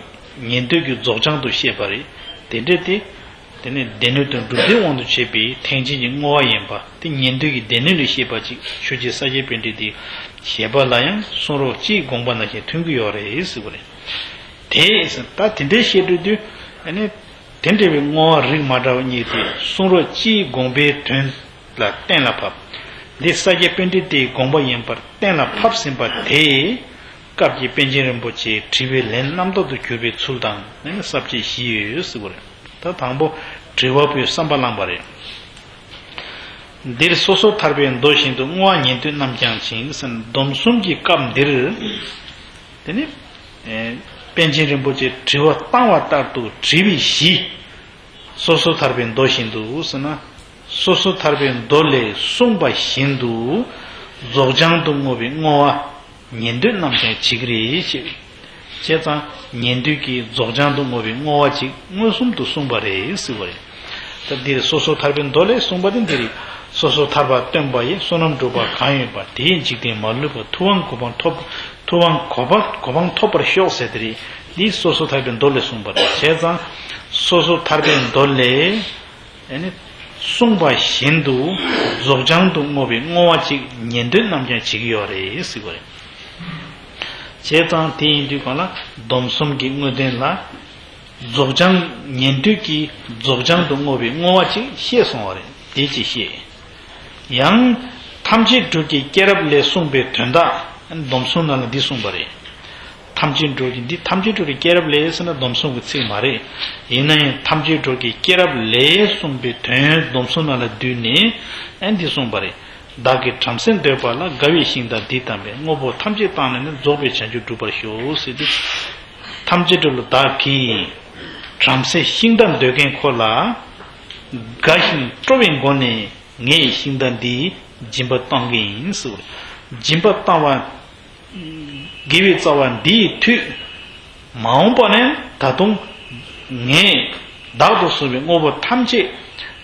ཉན་ཐོས་ཀྱིས་རྫོགས་བྱང་དུ་བཤད་པ་རེད། དེ་འདྲ་སྟེ། དེ་ནས་སྡེ་སྣོད་དང་སྒྲུབ་སྡེའི་དབང་དུ་བྱས་པའི་ཐེག་ཆེན་གྱི་བསྔོ་བ་ཡིན་པ་དེ་ཉན་ཐོས་ཀྱི་སྡེ་སྣོད་ལས་བཤད་པ་ཅིག་ཆོས་རྗེ་ས་སྐྱ་པཎྜི་ཏའི་བཞེད་པ་ལ་ཡང་གསུང་རབ་སྤྱིའི་དགོངས་པ་ནང་བཞིན་མཐུན་གྱི་ཡོད་རེད་ཟེར་བ་རེད། དེས་ད་དེ་འདྲའི་བཤད་འགྲོ་དུས་ཨ་ནི་དེ་འདྲ་བའི་བསྔོ་བ་རིགས་མ་འདྲ་བ་གཉིས་དེ་གསུང་རབ་སྤྱིའི་དགོངས་པའི་དོན་ལ་གཏན་ལ་ཕབ། འདི་ས་སྐྱ་པཎྜི་ཏའི་དགོངས་པ་ཡིན་པར་གཏན་ལ་ཕབ་ཟིན་པ་དེས་སྐབས་ཀྱི་པཎ་ཆེན་རིན་པོ་ཆེའི་དྲི་བའི་ལན་རྣམ་དག་ཏུ་གྱུར་པའི་ཚུལ་དང་ནི་ས་བཅད་བཞི་ཡོད་ཟེར་བ་རེད། ད་དང་པོ་དྲི་བ་པོས་བསམ་པ་བླངས་པ་རེད། འདིར་སོ་སོར་ཐར་པའི་མདོ་བཞིན་དུ་བསྔོ་བ་ཉན་ཐོས་རྣམས་ཀྱང་བྱིན་ཟེར་སྡོམ་གསུམ་གྱི་སྐབས་འདིར། དེ་ནི་པཎ་ཆེན་རིན་པོ་ཆེས་དྲི་བ་བཏང་བ་ལྟར་དུ་དྲི་བའི་གཞི། སོ་སོར་ཐར་པའི་མདོ་བཞིན་དུ་ཟེར་ན། སོ་སོར་ཐར་པའི་མདོ་ལས་གསུངས་པ་བཞིན་དུ་རྫོགས་བྱང་དུ་བསྔོ་བའི་བསྔོ་བ་ཉན་ཐོས་རྣམས་ཀྱང་བྱེད་ཀྱི་རེད་ཅེས། བྱས་ཙང་ཉན་ཐོས་ཀྱིས་རྫོགས་བྱང་དུ་བསྔོ་བའི་བསྔོ་བ་ཅིག་མངོན་སུམ་དུ་གསུངས་པ་རེད་ཟེར་བ་རེད། ད་འདིར་སོ་སོར་ཐར་པའི་མདོ་ལས་གསུངས་པ་དེ་འདི་རེད། སོ་སོར་ཐར་པ་སྟོན་པ་ཡི། བསོད་ནམས་སྒྲུབ་པ་གང་ཡོད་པ། དེ་ཡི་འཇིག་རྟེན་མ་ལུས་པ། ཐུབ་དབང་གོ་འཕང་ཐོབ། ཐུབ་དབང་གོ་འཕང་གོ་འཕང་ཐོབ་པར་ཤོག་ཟེར་དེ་རེད། འདི་སོ་སོར་ཐར་པའི་མདོ་ལས་གསུངས་པ་རེད། བྱས་ཙང་སོ་སོར་ཐར་པའི་མདོ་ལས་ཨ་ནི་གསུངས་པ་བཞིན་དུ་རྫོགས་བྱང་དུ་བསྔོ་བའི་བསྔོ་བ་ཅིག་ཉན་ཐོས་རྣམས་ཀྱང་བྱེད་ཀྱི་ཡོད་རེད་ཟེར་བ་རེད། བྱས་ཙང་དེ་ཡིན་དུས་གང་ལ་སྡོམ་གསུམ་གྱི་དངོས་བསྟན་ལ། རྫོགས་བྱང་ཉན་ཐོས་ཀྱིས་རྫོགས་བྱང་དུ་བསྔོ་བའི་བསྔོ་བ་ཅིག་བཤད་སོང་བ་རེད། དེ་ཅིག་བཤད། ཡང་། ཐམས་ཅད་སྒྲུབ་ཀྱི་སྐྱེས་རབས་ལས་གསུངས་པའི་དོན་དག་སྡོམ་གསུམ་ནང་ལ་འདི་གསུངས་པ་རེད། ཐམས་ཅད་གྲོགས་ཀྱི། འདི་ཐམས་ཅད་གྲོགས་ཀྱི་སྐྱེས་རབས་ལས་ཟེར་ན་སྡོམ་གསུམ་གྱི་ཚིག་མ་རེད། ཡིན་ན་ཡང་ཐམས་ཅད་གྲོགས་ཀྱི་སྐྱེས་རབས་ལས་གསུངས་པའི་དོན་སྡོམ་གསུམ་ནང་ལ་བསྡུས་ནས་ཨ་འདི་གསུངས་པ་རེད། བདག་གིས་བྲམ་ཟེ་འདོད་པ་ལ། དགའ་བའི་ཤིང་དང་འདི་དམ་པའི། དངོས་པོ་ཐམས་ཅད་བཏང་ནས་ནི། རྫོགས་པའི་བྱང་ཆུབ་སྒྲུབ་པར་ཤོག་ཟེར་དུས། ཐམས་ཅད་གྲོགས་ལ་བདག་གིས་བྲམ་ཟེ་ཤིང་རྟ་འདོད་མཁན་ཁོ་ལ་དགའ་ཞིང་སྤྲོ་བའི་སྒོ་ནས་ངས་ཤིང་རྟ་འདི་སྦྱིན་པ་གཏང་གི་ཡིན་ཟེར་བ་རེད། སྦྱིན་པ་བཏང་བ། དགེ་བའི་རྩ་བ་འདིའི་མཐུས། མ་འོངས་པ་ནས་ད་དུང་ངས་བདག་ཏུ་བཟུང་བའི་དངོས་པོ་ཐམས་ཅད་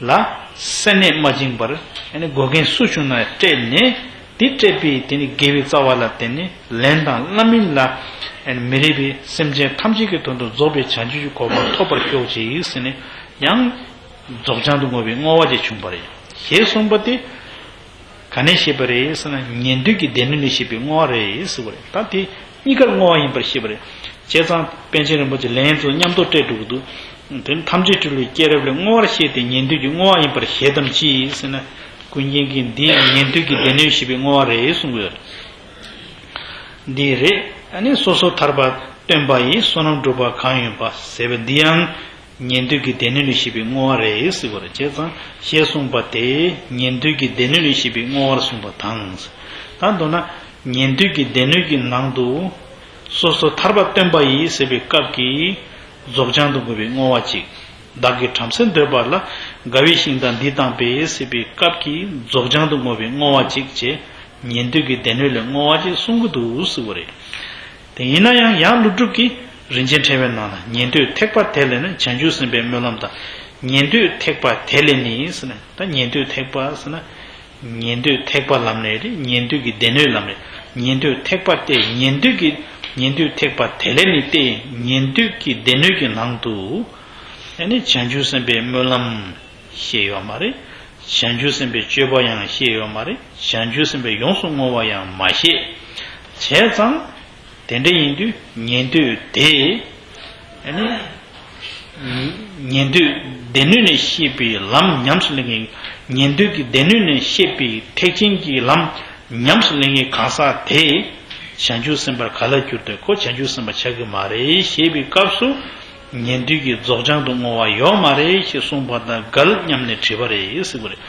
ལ་སེམས་ནད་མ་བྱིན་པར། ཨ་ནི་དགོས་མཁན་སུ་བྱུང་ན་སྤྲད་ནས། དེ་སྤྲད་པའི་དེ་ནི་དགེ་བའི་རྩ་བ་ལ་བརྟེན་ནས་ལན་དང་བླ་མིན་ལ། ཨ་ནི་མི་རིགས་པའི་སེམས་ཅན་ཐམས་ཅད་ཀྱི་དོན་དུ་རྫོགས་པའི་བྱང་ཆུབ་ཀྱི་གོ་འཕང་ཐོབ་པར་ཤོག་ཅིག་ཟེར་ནས་ཡང་རྫོགས་བྱང་དུ་བསྔོ་བའི་བསྔོ་བ་ཅིག་བྱུང་བ་རེད། ཞེས་གསུངས་པ་དེ། ག་ནས་བཤད་པ་རེད་ཟེར་ན། ཉན་ཐོས་ཀྱི་སྡེ་སྣོད་ནས་བཤད་པའི་བསྔོ་བ་རེད་ཟེར་བ་རེད། ད་དེ་གཉིས་ཀར་བསྔོ་བ་ཡིན་པར་བཤད་པ་རེད། བྱས་ཙང་པཎ་ཆེན་རིན་པོ་ཆེ་ལན་ཚོ་མཉམ་དུ་སྤྲད་འགྲོ་གི་འདུག་དེ་ནི་ཐམས་ཅད་གྲོགས་ལ་སྐྱེས་རབས་ལས། བསྔོ་བར་བཤད་དེ་ཉན་ཐོས་ཀྱི་བསྔོ་བ་ཡིན་པར་བཞེད་དམ་ཅི་ཟེར་ན། ཀུན་མཁྱེན་གྱིས་འདི་ཉན་ཐོས་ཀྱི་སྡེ་སྣོད་བཤད་པའི་བསྔོ་བ་རེད་གསུངས་ཡོད་རེད། འདི་རེད། ཨ་ནི་སོ་སོར་ཐར་པ་སྟོན་པ་ཡི། བསོད་ནམས་སྒྲུབ་པ་གང་ཡོད་པ་ཟེར་བ་འདི་ཡང་། ཉན་ཐོས་ཀྱི་སྡེ་སྣོད་ལས་བཤད་པའི་བསྔོ་བ་རེད་ཟེར་བ་རེད། བྱས་ཙང་ཞེས་གསུངས་པ་དེ་ཉན་ཐོས་ཀྱི་སྡེ་སྣོད་ལས་བཤད་པའི་བསྔོ་བར་གསུངས་པ་དང་། ད་མདོར་ན་ཉན་ཐོས་ཀྱི་སྡེ་སྣོད་ཀྱི་ནང་དུ་སོ་སོ་ཐར་པ་སྟོན་པ་ཡིས་ཟེར་བའི་སྐབས་ཀྱི་རྫོགས་བྱང་དུ་བསྔོ་བའི་བསྔོ་བ་གཅིག་བདག་གིས་བྲམ་ཟེ་འདོད་པ་ལ། དགའ་བའི་ཤིང་དང་འདི་དམ་པའི་ཟེར་བའི་སྐབས་ཀྱི་རྫོགས་བྱང་དུ་བསྔོ་བའི་བསྔོ་བ་གཅིག་བྱས། ཉན་ཐོས་ཀྱི་སྡེ་སྣོད་ལས་བསྔོ་བ་ཅེས་གསུང་གི་འདུག་ཟེར་བ་རེད། དེ་ཡིན་ན་ཡང་ཡང་ཀླུ་སྒྲུབ་ཀྱིས་རིན་ཆེན་ཕྲེང་བའི་ནང་ལ། ཉན་ཐོས་ཐེག་པ་དེ་ལས་ནི། བྱང་ཆུབ་སེམས་དཔའི་སྨོན་ལམ་དང་། ཉན་ཐོས་ཐེག་པ་དེ་ལས་ནི་ཟེར་ན། ད་ཉན་ཐོས་ཐེག་པ་ཟེར་ན། ཉན་ཐོས་ཐེག་པ་ལམ་རེད། ཉན་ཐོས་ཀྱི་སྡེ་སྣོད་ལམ་རེད། ཉན་ཐོས་ཐེག་པ་སྟེ། ཉན་ཐོས་ཀྱི། ཉན་ཐོས་ཐེག་པ་དེ་ལས་ནི་སྟེ། ཉན་ཐོས་ཀྱི་སྡེ་སྣོད་ཀྱི་ནང་དུ་ཨ་ནི་བྱང་ཆུབ་སེམས་དཔའི་སྨོན་ལམ་བཤད་ཡོད་མ་རེད། བྱང་ཆུབ་སེམས་དཔའི་སྤྱོད་པ་ཡང་བཤད་ཡོད་མ་རེད། བྱང་ཆུབ་སེམས་དཔའི་ཡོངས་སུ་བསྔོ་བ་ཡང་མ་བཤད། བྱས་ཙང་དེ་འདྲ་ཡིན་དུས་ཉན་ཐོས་དེ་ཨ་ནི། ཉན་ཐོས་སྡེ་སྣོད་ནས་བཤད་པའི་ལམ་ཉམས་སུ་ལེན་མཁན། ཉན་ཐོས་ཀྱི་སྡེ་སྣོད་ནས་བཤད་པའི་ཐེག་ཆེན་གྱི་ལམ་ཉམས་སུ་ལེན་མཁན་གང་ཟག་དེ་བྱང་ཆུབ་སེམས་དཔར་ག་ལ་འགྱུར་ཏེ། ཁོ་བྱང་ཆུབ་སེམས་དཔའ་ཆགས་ཀྱི་མ་རེད་ཞེས་པའི་སྐབས་སུ། ཉན་ཐོས་ཀྱི་རྫོགས་བྱང་དུ་བསྔོ་བ་ཡོད་མ་རེད་ཞེས་གསུངས་པ་དང་འགལ་སྙམ་ནས་དྲིས་པ་རེད་ཟེར་བ་རེད།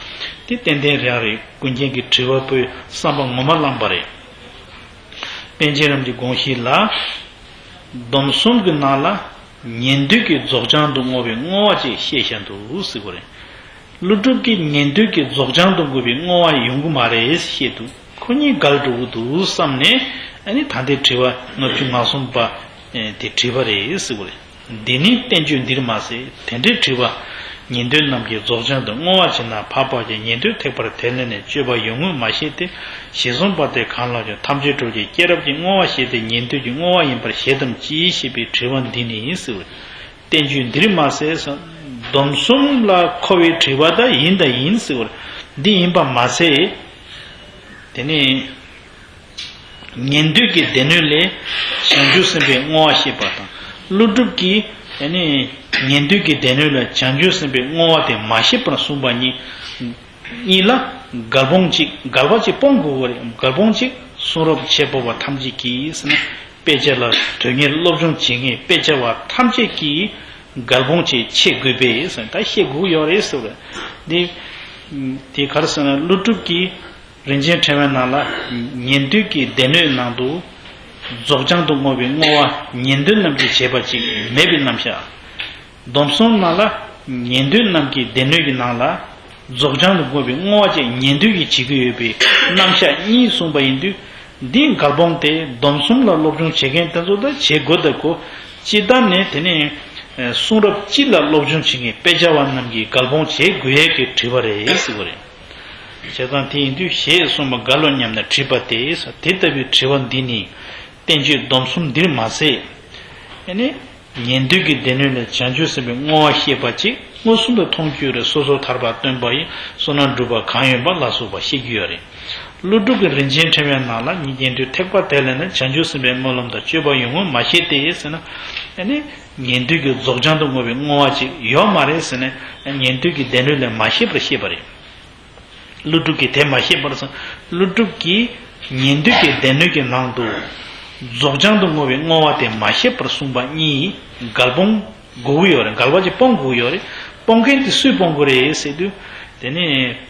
དེ་ཏན་ཏན་རང་རེད། ཀུན་མཁྱེན་གྱི་དྲི་བ་པོའི་བསམ་པ་ངོ་མ་བླངས་པ་རེད། པཎ་ཆེན་རིན་པོ་ཆེའི་དགོངས་གཞི་ལ། སྡོམ་གསུམ་གྱི་ནང་ལ་ཉན་ཐོས་ཀྱི་རྫོགས་བྱང་དུ་བསྔོ་བའི་བསྔོ་བ་ཅེས་བཤད་བཞག་འདུག་ཟེར་བ་རེད། ཀླུ་སྒྲུབ་ཀྱིས་ཉན་ཐོས་ཀྱི་རྫོགས་བྱང་དུ་བསྔོ་བའི་བསྔོ་བ་ཡོང་གི་མ་རེད་བཤད་འདུག་ཁོ་གཉིས་འགལ་འགྲོ་གི་འདུག་བསམ་ནས། ཨ་ནི་ད་ལྟའི་དྲི་བ་ལྔ་བཅུ་ང་གསུམ་པ་དེ་དྲིས་པ་རེད་ཟེར་བ་རེད། འདི་ནི་བསྟན་བཅོས་འདིར་མ་ཟད། དེ་འདྲའི་དྲི་བ། ཉན་ཐོས་རྣམས་ཀྱི་རྫོགས་བྱང་དུ་བསྔོ་བ་བྱེད་ན་འཕགས་པ་ཀྱང་ཉན་ཐོས་ཐེག་པར་དེ་ལས་ནི་སྤྱོད་པ་ཡོང་ངོ་མ་ཤེས་ཏེ། ཞེས་གསུངས་པ་དེ་གང་ལགས་ཀྱང་། ཐམས་ཅད་གྲོགས་ཀྱི་སྐྱེས་རབས་ཀྱི། བསྔོ་བར་བཤད་དེ་ཉན་ཐོས་ཀྱི། བསྔོ་བ་ཡིན་པར་བཞེད་དམ་ཅི་ཞེས་པའི་དྲི་བ་འདི་ནི་ཟེར་བ། བསྟན་བཅོས་འདིར་མ་ཟད་ཟེར། སྡོམ་གསུམ་ལ་མཁོ་བའི་དྲི་བ་ད་ཡིན་ད་ཡིན་ཟེར་བ། འདི་ཡིན་པ་མ་ཟད། དེ་ནི། ཉན་ཐོས་ཀྱི་སྡེ་སྣོད་ལས་བྱང་ཆུབ་སེམས་དཔའི་བསྔོ་བ་བཤད་པ་དང་། ཀླུ་སྒྲུབ་ཀྱིས་ཨ་ནི་ཉན་ཐོས་ཀྱི་སྡེ་སྣོད་ལས་བྱང་ཆུབ་སེམས་དཔའི་བསྔོ་བ་དེ་མ་བཤད་པར་གསུངས་པ་གཉིས། གཉིས་ལ་འགལ་སྤོང་གཅིག་འགལ་བ་གཅིག་སྤོང་དགོས་པ་རེད། འགལ་སྤོང་གཅིག་གསུང་རབ་འཆད་པ་བ་ཐམས་ཅད་ཀྱིས་ཟེར་ན། དཔེ་ཆ་ལ་དོན་གཉེར་སློབ་སྦྱོང་བྱེད་མཁན་དཔེ་ཆ་བ་ཐམས་ཅད་ཀྱིས་འགལ་སྤོང་གཅིག་འཆད་དགོས་པས་ཟེར་ན། ད་བཤད་དགོས་ཡོད་རེད་ཟེར་བ་རེད། འདི་དེ་ག་རེ་ཟེར་ན། ཀླུ་སྒྲུབ་ཀྱིས། རིན་ཆེན་ཕྲེང་བའི་ནང་ལ། ཉན་ཐོས་ཀྱི་སྡེ་སྣོད་ནང་དུ་རྫོགས་བྱང་དུ་བསྔོ་བའི་བསྔོ་བ་ཉན་ཐོས་རྣམས་ཀྱིས་བྱེད་པ་ཅིག་མེད་པའི་རྣམ་གཞག་སྡོམ་གསུམ་ནང་ལ་ཉན་ཐོས་རྣམས་ཀྱི་སྡེ་སྣོད་ཀྱི་ནང་ལ་རྫོགས་བྱང་དུ་བསྔོ་བའི་བསྔོ་བ་ཅིག་ཉན་ཐོས་ཀྱིས་བྱེད་ཀྱི་ཡོད་པའི་རྣམ་གཞག་གཉིས་གསུངས་པ་ཡིན་དུས། འདིའི་འགལ་སྤོང་དེ་སྡོམ་གསུམ་ལ་སློབ་སྦྱོང་བྱེད་མཁན་དེ་ཚོ་ད་བྱེད་དགོས་ད་གོ། སྤྱིར་བཏང་ནས་དེ་ནས་གསུང་རབ་སྤྱི་ལ་སློབ་སྦྱོང་བྱེད་མཁན་དཔེ་ཆ་བ་རྣམས་ཀྱིས་འགལ་སྤོང་བྱེད་དགོས་ཡས་ཀྱི་དྲི་བ་རེད་ཟེར་བ་རེད། བྱས་ཙང་དེ་ཡིན་དུས་ཞེས་གསུངས་པ་འགལ་ལོ་སྙམ་ནས་དྲིས་པ་སྟེ། དེ་ལྟ་བུའི་དྲི་བ་འདི་ནི་བསྟན་བཅོས་སྡོམ་གསུམ་འདིར་མ་ཟད། ཨ་ནི་ཉན་ཐོས་ཀྱི་སྡེ་སྣོད་ལས་བྱང་ཆུབ་སེམས་དཔའི་བསྔོ་བ་བཤད་པ་ཅིག་མངོན་སུམ་དུ་མཐོང་རྒྱུ་རེད། སོ་སོར་ཐར་པ་སྟོན་པ་ཡི། བསོད་ནམས་སྒྲུབ་པ་གང་ཡོད་པ་ལ་སོགས་པ་བཤད་རྒྱུ་ཡོད་རེད། ཀླུ་སྒྲུབ་ཀྱི་རིན་ཆེན་ཕྲེང་བའི་ནང་ལ་ཉན་ཐོས་ཐེག་པ་དེ་ལས་ནི་བྱང་ཆུབ་སེམས་དཔའི་སྨོན་ལམ་དང་སྤྱོད་པ་ཡོང་ངོ་མ་ཤེས་ཏེ་ཟེར་ན། ཨ་ནི་ཉན་ཐོས་ཀྱི་རྫོགས་བྱང་དུ་བསྔོ་བའི་བསྔོ་བ་ཅིག་ཡོད་མ་རེད་ཟེར་ནས་ཉན་ཐོས་ཀྱི་སྡེ་སྣོད་ལས་མ་ཤེས་པར་བཤད་པ་རེད། ཀླུ་སྒྲུབ་ཀྱིས་དེ་མ་ཤེས་པར་སོང་། ཀླུ་སྒྲུབ་ཀྱིས་ཉན་ཐོས་ཀྱི་སྡེ་སྣོད་ཀྱི་ནང་དུ་ རྫོགས་བྱང་དུ་བསྔོ་བའི་བསྔོ་བ་དེ་མ་བཤད་པར་གསུངས་པ་གཉིས་འགལ་སྤོང་དགོས་ཀྱི་ཡོད་རེད། འགལ་བ་ཅིག་སྤོང་དགོས་ཀྱི་ཡོད་རེད། སྤོང་མཁན་དེ་སུས་སྤོང་དགོས་རེད་ཟེར་དུས། དེ་ནི་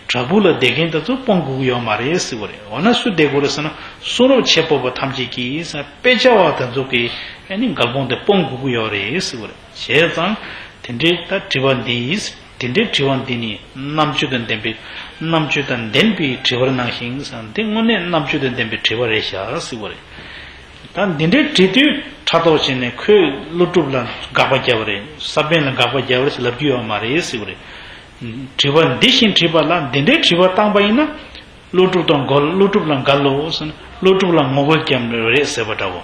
བྲག་ཕུག་ལ་བསྡད་མཁན་དེ་ཚོ་སྤོང་དགོས་ཀྱི་ཡོད་མ་རེད་ཟེར་བ་རེད། འོ་ན་སུ་བསྡད་དགོས་རེད་ཟེར་ན། གསུང་རབ་འཆད་པ་པོ་ཐམས་ཅད་ཀྱིས་ཟེར། དཔེ་ཆ་བ་དེ་ཚོ་གིས་ཨ་ནི་འགལ་སྤོང་དེ་སྤོང་དགོས་ཀྱི་ཡོད་རེད་ཟེར་བ་རེད། བྱས་ཙང་དེ་འདྲའི་ད་དྲི་བ་འདི། དེ་འདྲའི་དྲི་བ་འདི་ནི་རྣམ་དཔྱོད་དང་ལྡན་པའི། རྣམ་དཔྱོད་དང་ལྡན་པའི་དྲི་བར་སྣང་ཞིང་ཟེར། འདི་དངོས་གནས་རྣམ་དཔྱོད་དང་ལྡན་པའི་དྲི་བ་རེད་ཤག་ཟེར་བ་རེད། ད་འདི་འདྲའི་དྲི་དུས་ཕྲག་དོག་བྱས་ནས་ཁོས་ཀླུ་སྒྲུབ་ལ་དགག་པ་བརྒྱབ་པ་རེད། ས་པཎ་ལ་དགག་པ་བརྒྱབ་པ་རེད་ཟེར་ལབ་རྒྱུ་ཡོད་མ་རེད་ཟེར་བ་རེད། དྲི་བ་འདི་བཞིན་དྲིས་པ་ལ། འདི་འདྲའི་དྲི་བ་བཏང་པ་ཡིན་ན། ཀླུ་སྒྲུབ་དང་འགལ། ཀླུ་སྒྲུབ་ལ་འགལ་ལོ་ཟེར་ན། ཀླུ་སྒྲུབ་ལ་ངོ་རྒོལ་བརྒྱབ་རེད་ཟེར་བ་འདྲ་བོ།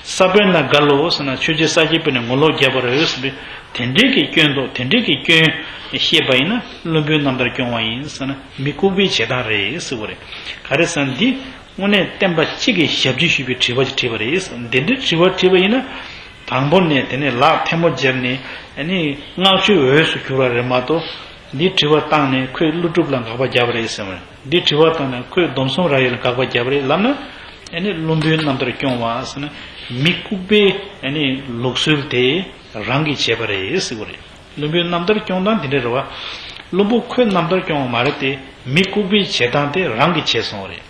ས་པཎ་ལ་འགལ་ལོ་ཟེར་ན། ཆོས་རྗེ་ས་སྐྱ་པས་ནི་ངོ་ལོག་བརྒྱབ་པ་རེད་ཟེར་བའི། དེ་འདྲའི་གི་སྐྱོན་དང་དེ་འདྲའི་གི་སྐྱོན་བཤད་པ་ཡིན་ན། བླུན་པོའི་རྣམ་ཐར་སྐྱོང་བ་ཡིན་ཟེར་ན། མི་ལྐུགས་པའི་བྱེད་སྟངས་རེད་ཟེར་བ་རེད། ག་རེ་ཟེར་ན། འདི་དངོས་གནས་བསྟན་པ་གཅིག་གི་ཞབས་ཕྱི་ཞུས་པའི་དྲི་བ་ཞིག་དྲིས་པ་རེད་ཟེར། འདི་འདྲའི་དྲི་བ་དྲིས་པ་ཡིན་ན། དང་པོ་ནས་དེ་ནས་ལག་ཐལ་མོ་སྦྱར་ནས། ཨ་ནི་བསྔགས་བརྗོད་འོས་སུ་གྱུར་བ་རེད་མ་གཏོགས། འདི་དྲི་བ་བཏང་ནས་ཁོས་ཀླུ་སྒྲུབ་ལ་དགག་པ་བརྒྱབ་པ་རེད་ཟེར་བ། འདི་དྲི་བ་བཏང་ནས་ཁོས་སྡོམ་གསུམ་རབ་དབྱེ་ལ་དགག་པ་བརྒྱབ་པ་རེད་ལབ་ན། ཨ་ནི་བླུན་པོའི་རྣམ་ཐར་སྐྱོང་བ་ཟེར་ན། མི་ལྐུགས་པའི་ཨ་ནི་ལུགས་སྲོལ་དེ་རང་གིས་བྱས་པ་རེད་ཟེར་བ་རེད། བླུན་པོའི་རྣམ་ཐར་སྐྱོང་སྟངས་དེ་འདྲ་རེད་བ། བླུན་པོ་ཁོའི་རྣམ་ཐར་སྐྱོང་བ་མ་རེད་དེ། མི་ལྐུགས་པའི་བྱེད་སྟངས་དེ་རང་གིས་བྱས་སོང་བ་རེད།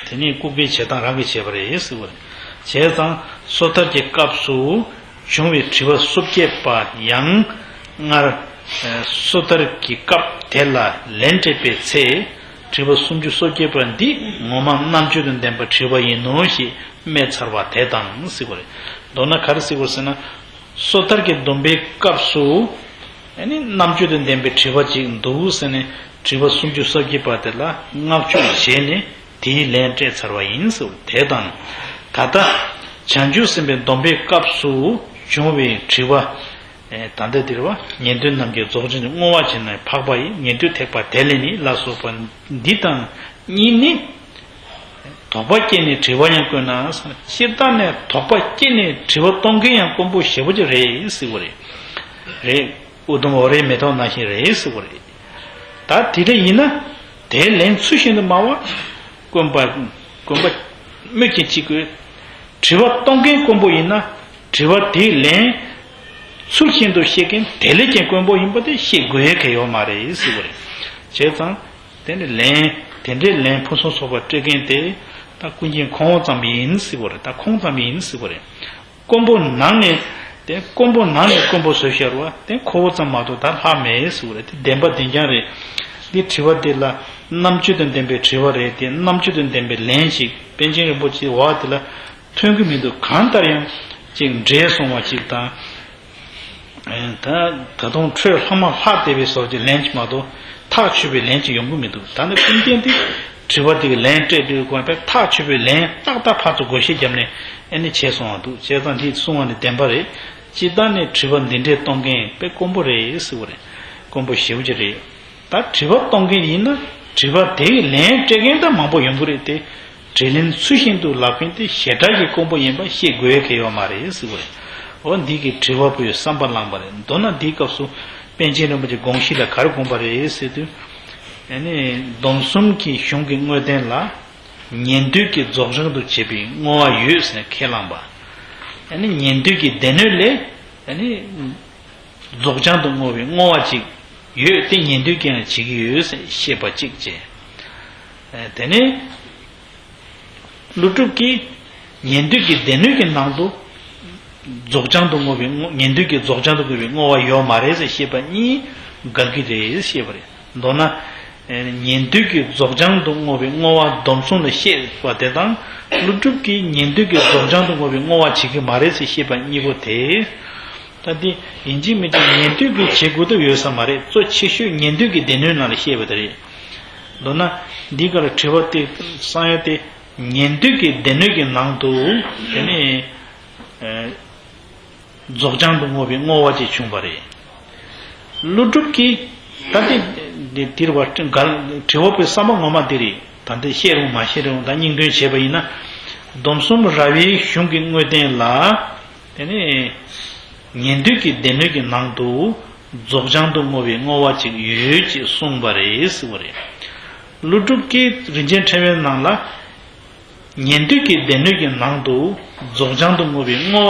དེ་ནས་ལྐུགས་པའི་བྱེད་སྟངས་རང་གིས་བྱས་པ་རེད་ཟེར་བ་རེད། བྱས་ཙང་སོ་ཐར་གྱི་སྐབས་སུ་བྱུང་བའི་དྲི་བ་སོ་བརྒྱད་པ་ཡང་སྔར། ཨ། སོ་ཐར་གྱི་སྐབས་དེ་ལ་ལན་སྤྲད་པའི་ཚེ། དྲི་བ་སུམ་ཅུ་སོ་བརྒྱད་པ་འདི་ངོ་མ་རྣམ་དཔྱོད་དང་ལྡན་པའི་དྲི་བ་ཡིན་ནོ་ཞེས་སྨྲས་ཚར་བ་དེ་དང་ཟེར་བ་རེད། མདོར་ན་ག་རེ་ཟེར་བ་ཟེར་ན། སོ་ཐར་གྱི་སྡོམ་པའི་སྐབས་སུ། ཨ་ནི་རྣམ་དཔྱོད་དང་ལྡན་པའི་དྲི་བ་ཅིག་འདུག་ཟེར་ནས། དྲི་བ་སུམ་ཅུ་སོ་བརྒྱད་པ་དེ་ལ་བསྔགས་བརྗོད་བྱས་ནས་དེའི་ལན་སྤྲད་ཚར་བ་ཡིན་ཟེར་བ་དེ་དང་། ད་ལྟ་བྱང་ཆུབ་སེམས་དཔའི་སྡོམ་པའི་སྐབས་སུ་བྱུང་བའི་དྲི་བ། ཨེ། ད་ལྟ་འདིར་བ། ཉན་ཐོས་རྣམས་ཀྱི་རྫོགས་བྱང་དུ་བསྔོ་བ་བྱས་ན་འཕགས་པ་ཡི། ཉན་ཐོས་ཐེག་པ་དེ་ལས་ནི་ལ་སོགས་པ་འདི་དང་གཉིས་ནི། དོགས་པ་སྐྱེས་ནས་དྲི་བ་ཡང་བཀོད་ན། སྤྱིར་བཏང་ནས་དོགས་པ་སྐྱེས་ནས་དྲི་བ་གཏོང་མཁན་ཡང་དཀོན་པོ་ཞེ་པོ་ཅིག་རེད་ཟེར་བ་རེད། རེད། ཨུ་དུམ་ཨོ་རའི་མེ་ཏོག་ནང་བཞིན་རེད་ཟེར་བ་རེད། ད་དེ་འདྲ་ཡིན་ན། དེའི་ལན་ཚུལ་བཞིན་དུ་སྨྲ་བ། དཀོན་པ། དཀོན་པ་སྨོས་ཅི་ཅིག་གི། དྲི་བ་གཏོང་མཁན་དཀོན་པོ་ཡིན་ན། དྲི་བ་དེའི་ལན་ཚུལ་བཞིན་དུ་བཤད་མཁན་དེ་ལས་ཀྱང་དཀོན་པོ་ཡིན་པ་དེ་བཤད་དགོས་ཡ་གལ་ཡོད་མ་རེད་ཟེར་བ་རེད། བྱས་ཙང་། དེ་འདྲའི་ལན། དེ་འདྲའི་ལན་ཕུན་སུམ་ཚོགས་པ་སྤྲད་མཁན་དེ། ད་ཀུན་མཁྱེན་ཁོང་ཙམ་ཡིན་ཟེར་བ་རེད། ད་ཁོང་ཙམ་ཡིན་ཟེར་བ་རེད། དཀོན་པོ་ནང་ནས། དེ་དཀོན་པོ་ནང་ནས་དཀོན་པོ་བཟོས་བཞག་རེད་བ། དེ་ཁོ་བོ་ཙམ་མ་གཏོགས་ད་ལྷག་མེད་ཟེར་བ་རེད། དེ་བདེན་པ་བདེན་རྐྱང་རེད། འདི་དྲི་བ་འདི་ལ་རྣམ་དཔྱོད་དང་ལྡན་པའི་དྲི་བ་རེད་དེ། རྣམ་དཔྱོད་དང་ལྡན་པའི་ལན་ཞིག་པཎ་ཆེན་རིན་པོ་ཆེ་བ་དེ་ལ་ཐོན་གྱི་མི་འདུག་གང་ལྟར་ཡང་ཅིག་འདྲེས་སོང་བ་ཅིག་དང་། ད་ད་དུང་འཕྲོས་ལྷག་མ་ལྷག་བསྡད་པའི་བཟོ་གི་ལན་ཅིག་མ་གཏོགས་ཐག་ཆོད་པའི་ལན་ཅིག་ཡོང་གི་མི་འདུག་ད་ནི་ཀུན་མཁྱེན་དེ་དྲི་བ་དེ་གི་ལན་སྤྲད་དུས་དགོངས་པས་ཐག་ཆོད་པའི་ལན་ཏག་ཏག་ཕར་ཚུར་བགོ་བཤའ་བརྒྱབ་ནས་ཨ་ནི་བྱས་སོང་བ་འདུག་བྱས་ཙང་འདི་གསུང་བ་ནི་བདེན་པ་རེད། སྤྱིར་བཏང་ནས་དྲི་བ་འདི་འདྲས་གཏོང་མཁན་དཔེ་དཀོན་པོ་རེད་ཟེར་བ་རེད། དཀོན་པོ་ཞེ་པོ་ཅིག་རེད། ད་དྲི་བ་གཏོང་མཁན་ཡིན་ན་དྲི་བ་དེ་གི་ལན་སྤྲད་མཁན་ད་མང་པོ་ཡོང་གི་རེད་དེ། དྲིས་ལན་ཚུལ་བཞིན་དུ་ལབ་མཁན་དེ་ཞེ་དྲག་གི་དཀོན་པོ་ཡིན་པ་ཤེས་དགོས་ཡ་གལ་ཡོད་མ་རེད་ཟེར་བ་རེད། འོ་འདི་གི་དྲི་བ་པོའི་བསམ་པ་བླངས་པ་རེད། མདོར་ན་འདིའི་སྐབས་སུ་པཎ་ཆེན་རིན་པོ་ཆེ་དགོངས་གཞི་ལ་ག་རེ་དགོངས་པ་རེད་ཟེར་དུས། ཨ་ནི་སྡོམ་གསུམ་གྱི་གཞུང་གི་དངོས་བསྟན་ལ་ཉན་ཐོས་ཀྱི་རྫོགས་བྱང་དུ་བྱེད་པའི་བསྔོ་བ་ཡོད་ཟེར་ནས་ཁས་བླངས་པ། ཨ་ནི་ཉན་ཐོས་ཀྱི་སྡེ་སྣོད་ལས། ཨ་ནི། རྫོགས་བྱང་དུ་བསྔོ་བའི་བསྔོ་བ་ཅིག་ཡོད་དེ། ཉན་ཐོས་ཀྱིས་ཡང་བྱེད་ཀྱི་ཡོད་ཟེར་བཤད་པ་གཅིག་བྱས། དེ་ནས་ཀླུ་སྒྲུབ་ཀྱིས་ཉན་ཐོས་ཀྱི་སྡེ་སྣོད་ཀྱི་ནང་དུ་རྫོགས་བྱང་དུ་བསྔོ་བའི་བསྔོ། ཉན་ཐོས་ཀྱིས་རྫོགས་བྱང་དུ་བསྔོ་བའི་བསྔོ་བ་ཡོད་མ་རེད་ཟེར་བཤད་པ་གཉིས་འགལ་གྱི་རེད་ཟེར་བཤད་པ་རེད། མདོར་ན། ཉན་ཐོས་ཀྱིས་རྫོགས་བྱང་དུ་བསྔོ་བའི་བསྔོ་བ་སྡོམ་གསུམ་ལ་བཤད་པ་དེ་དང་། ཀླུ་སྒྲུབ་ཀྱིས་ཉན་ཐོས་ཀྱིས་རྫོགས་བྱང་དུ་བསྔོ་བའི་བསྔོ་བ་བྱེད་ཀྱི་མ་རེད་ཟེར་བཤད་པ་གཉིས་པོ་དེ། ད་འདི་ཡིན་གཅིག་མིན་གཅིག་ཉན་ཐོས་ཀྱིས་བྱེད་དགོས་འདོད་ཡོད་ས་མ་རེད། གཙོ་ཆེ་ཤོས་ཉན་ཐོས་ཀྱི་སྡེ་སྣོད་ནང་ལ་བཤད་པ་དེ་རེད། མདོར་ན་འདི་ག་ལ་དྲི་བ་དེ་བསམ་ཡ་དེ། ཉན་ཐོས་ཀྱི་སྡེ་སྣོད་ཀྱི་ནང་དུ་དེ་ནས། རྫོགས་བྱང་དུ་བསྔོ་བའི་བསྔོ་བ་ཅིག་བྱུང་བ་རེད། ཀླུ་སྒྲུབ་ཀྱིས་ད་ལྟའི་འདིར་བ་འགལ། དྲི་བ་པོའི་བསམ་པ་ངོ་མ་འདི་རེད། ད་ལྟའི་བཤད་རུང་མ་བཤད་རུང་ད་སྙིང་དོན་བྱས་པ་ཡིན་ན། སྡོམ་གསུམ་རབ་དབྱེའི་གཞུང་གི་དངོས་བསྟན་ལ། དེ་ནས་ཉན་ཐོས་ཀྱི་སྡེ་སྣོད་ཀྱི་ནང་དུ་རྫོགས་བྱང་དུ་བསྔོ་བའི་བསྔོ་བ་ཅིག་ཡོད་ཅེས་གསུངས་པ་རེད་ཟེར་བ་རེད། ཀླུ་སྒྲུབ་ཀྱིས་རིན་ཆེན་ཕྲེང་བའི་ནང་ལ། ཉན་ཐོས་ཀྱི་སྡེ་སྣོད་ཀྱི་ནང་དུ་རྫོགས་བྱང་དུ་བསྔོ་བའི་བསྔོ་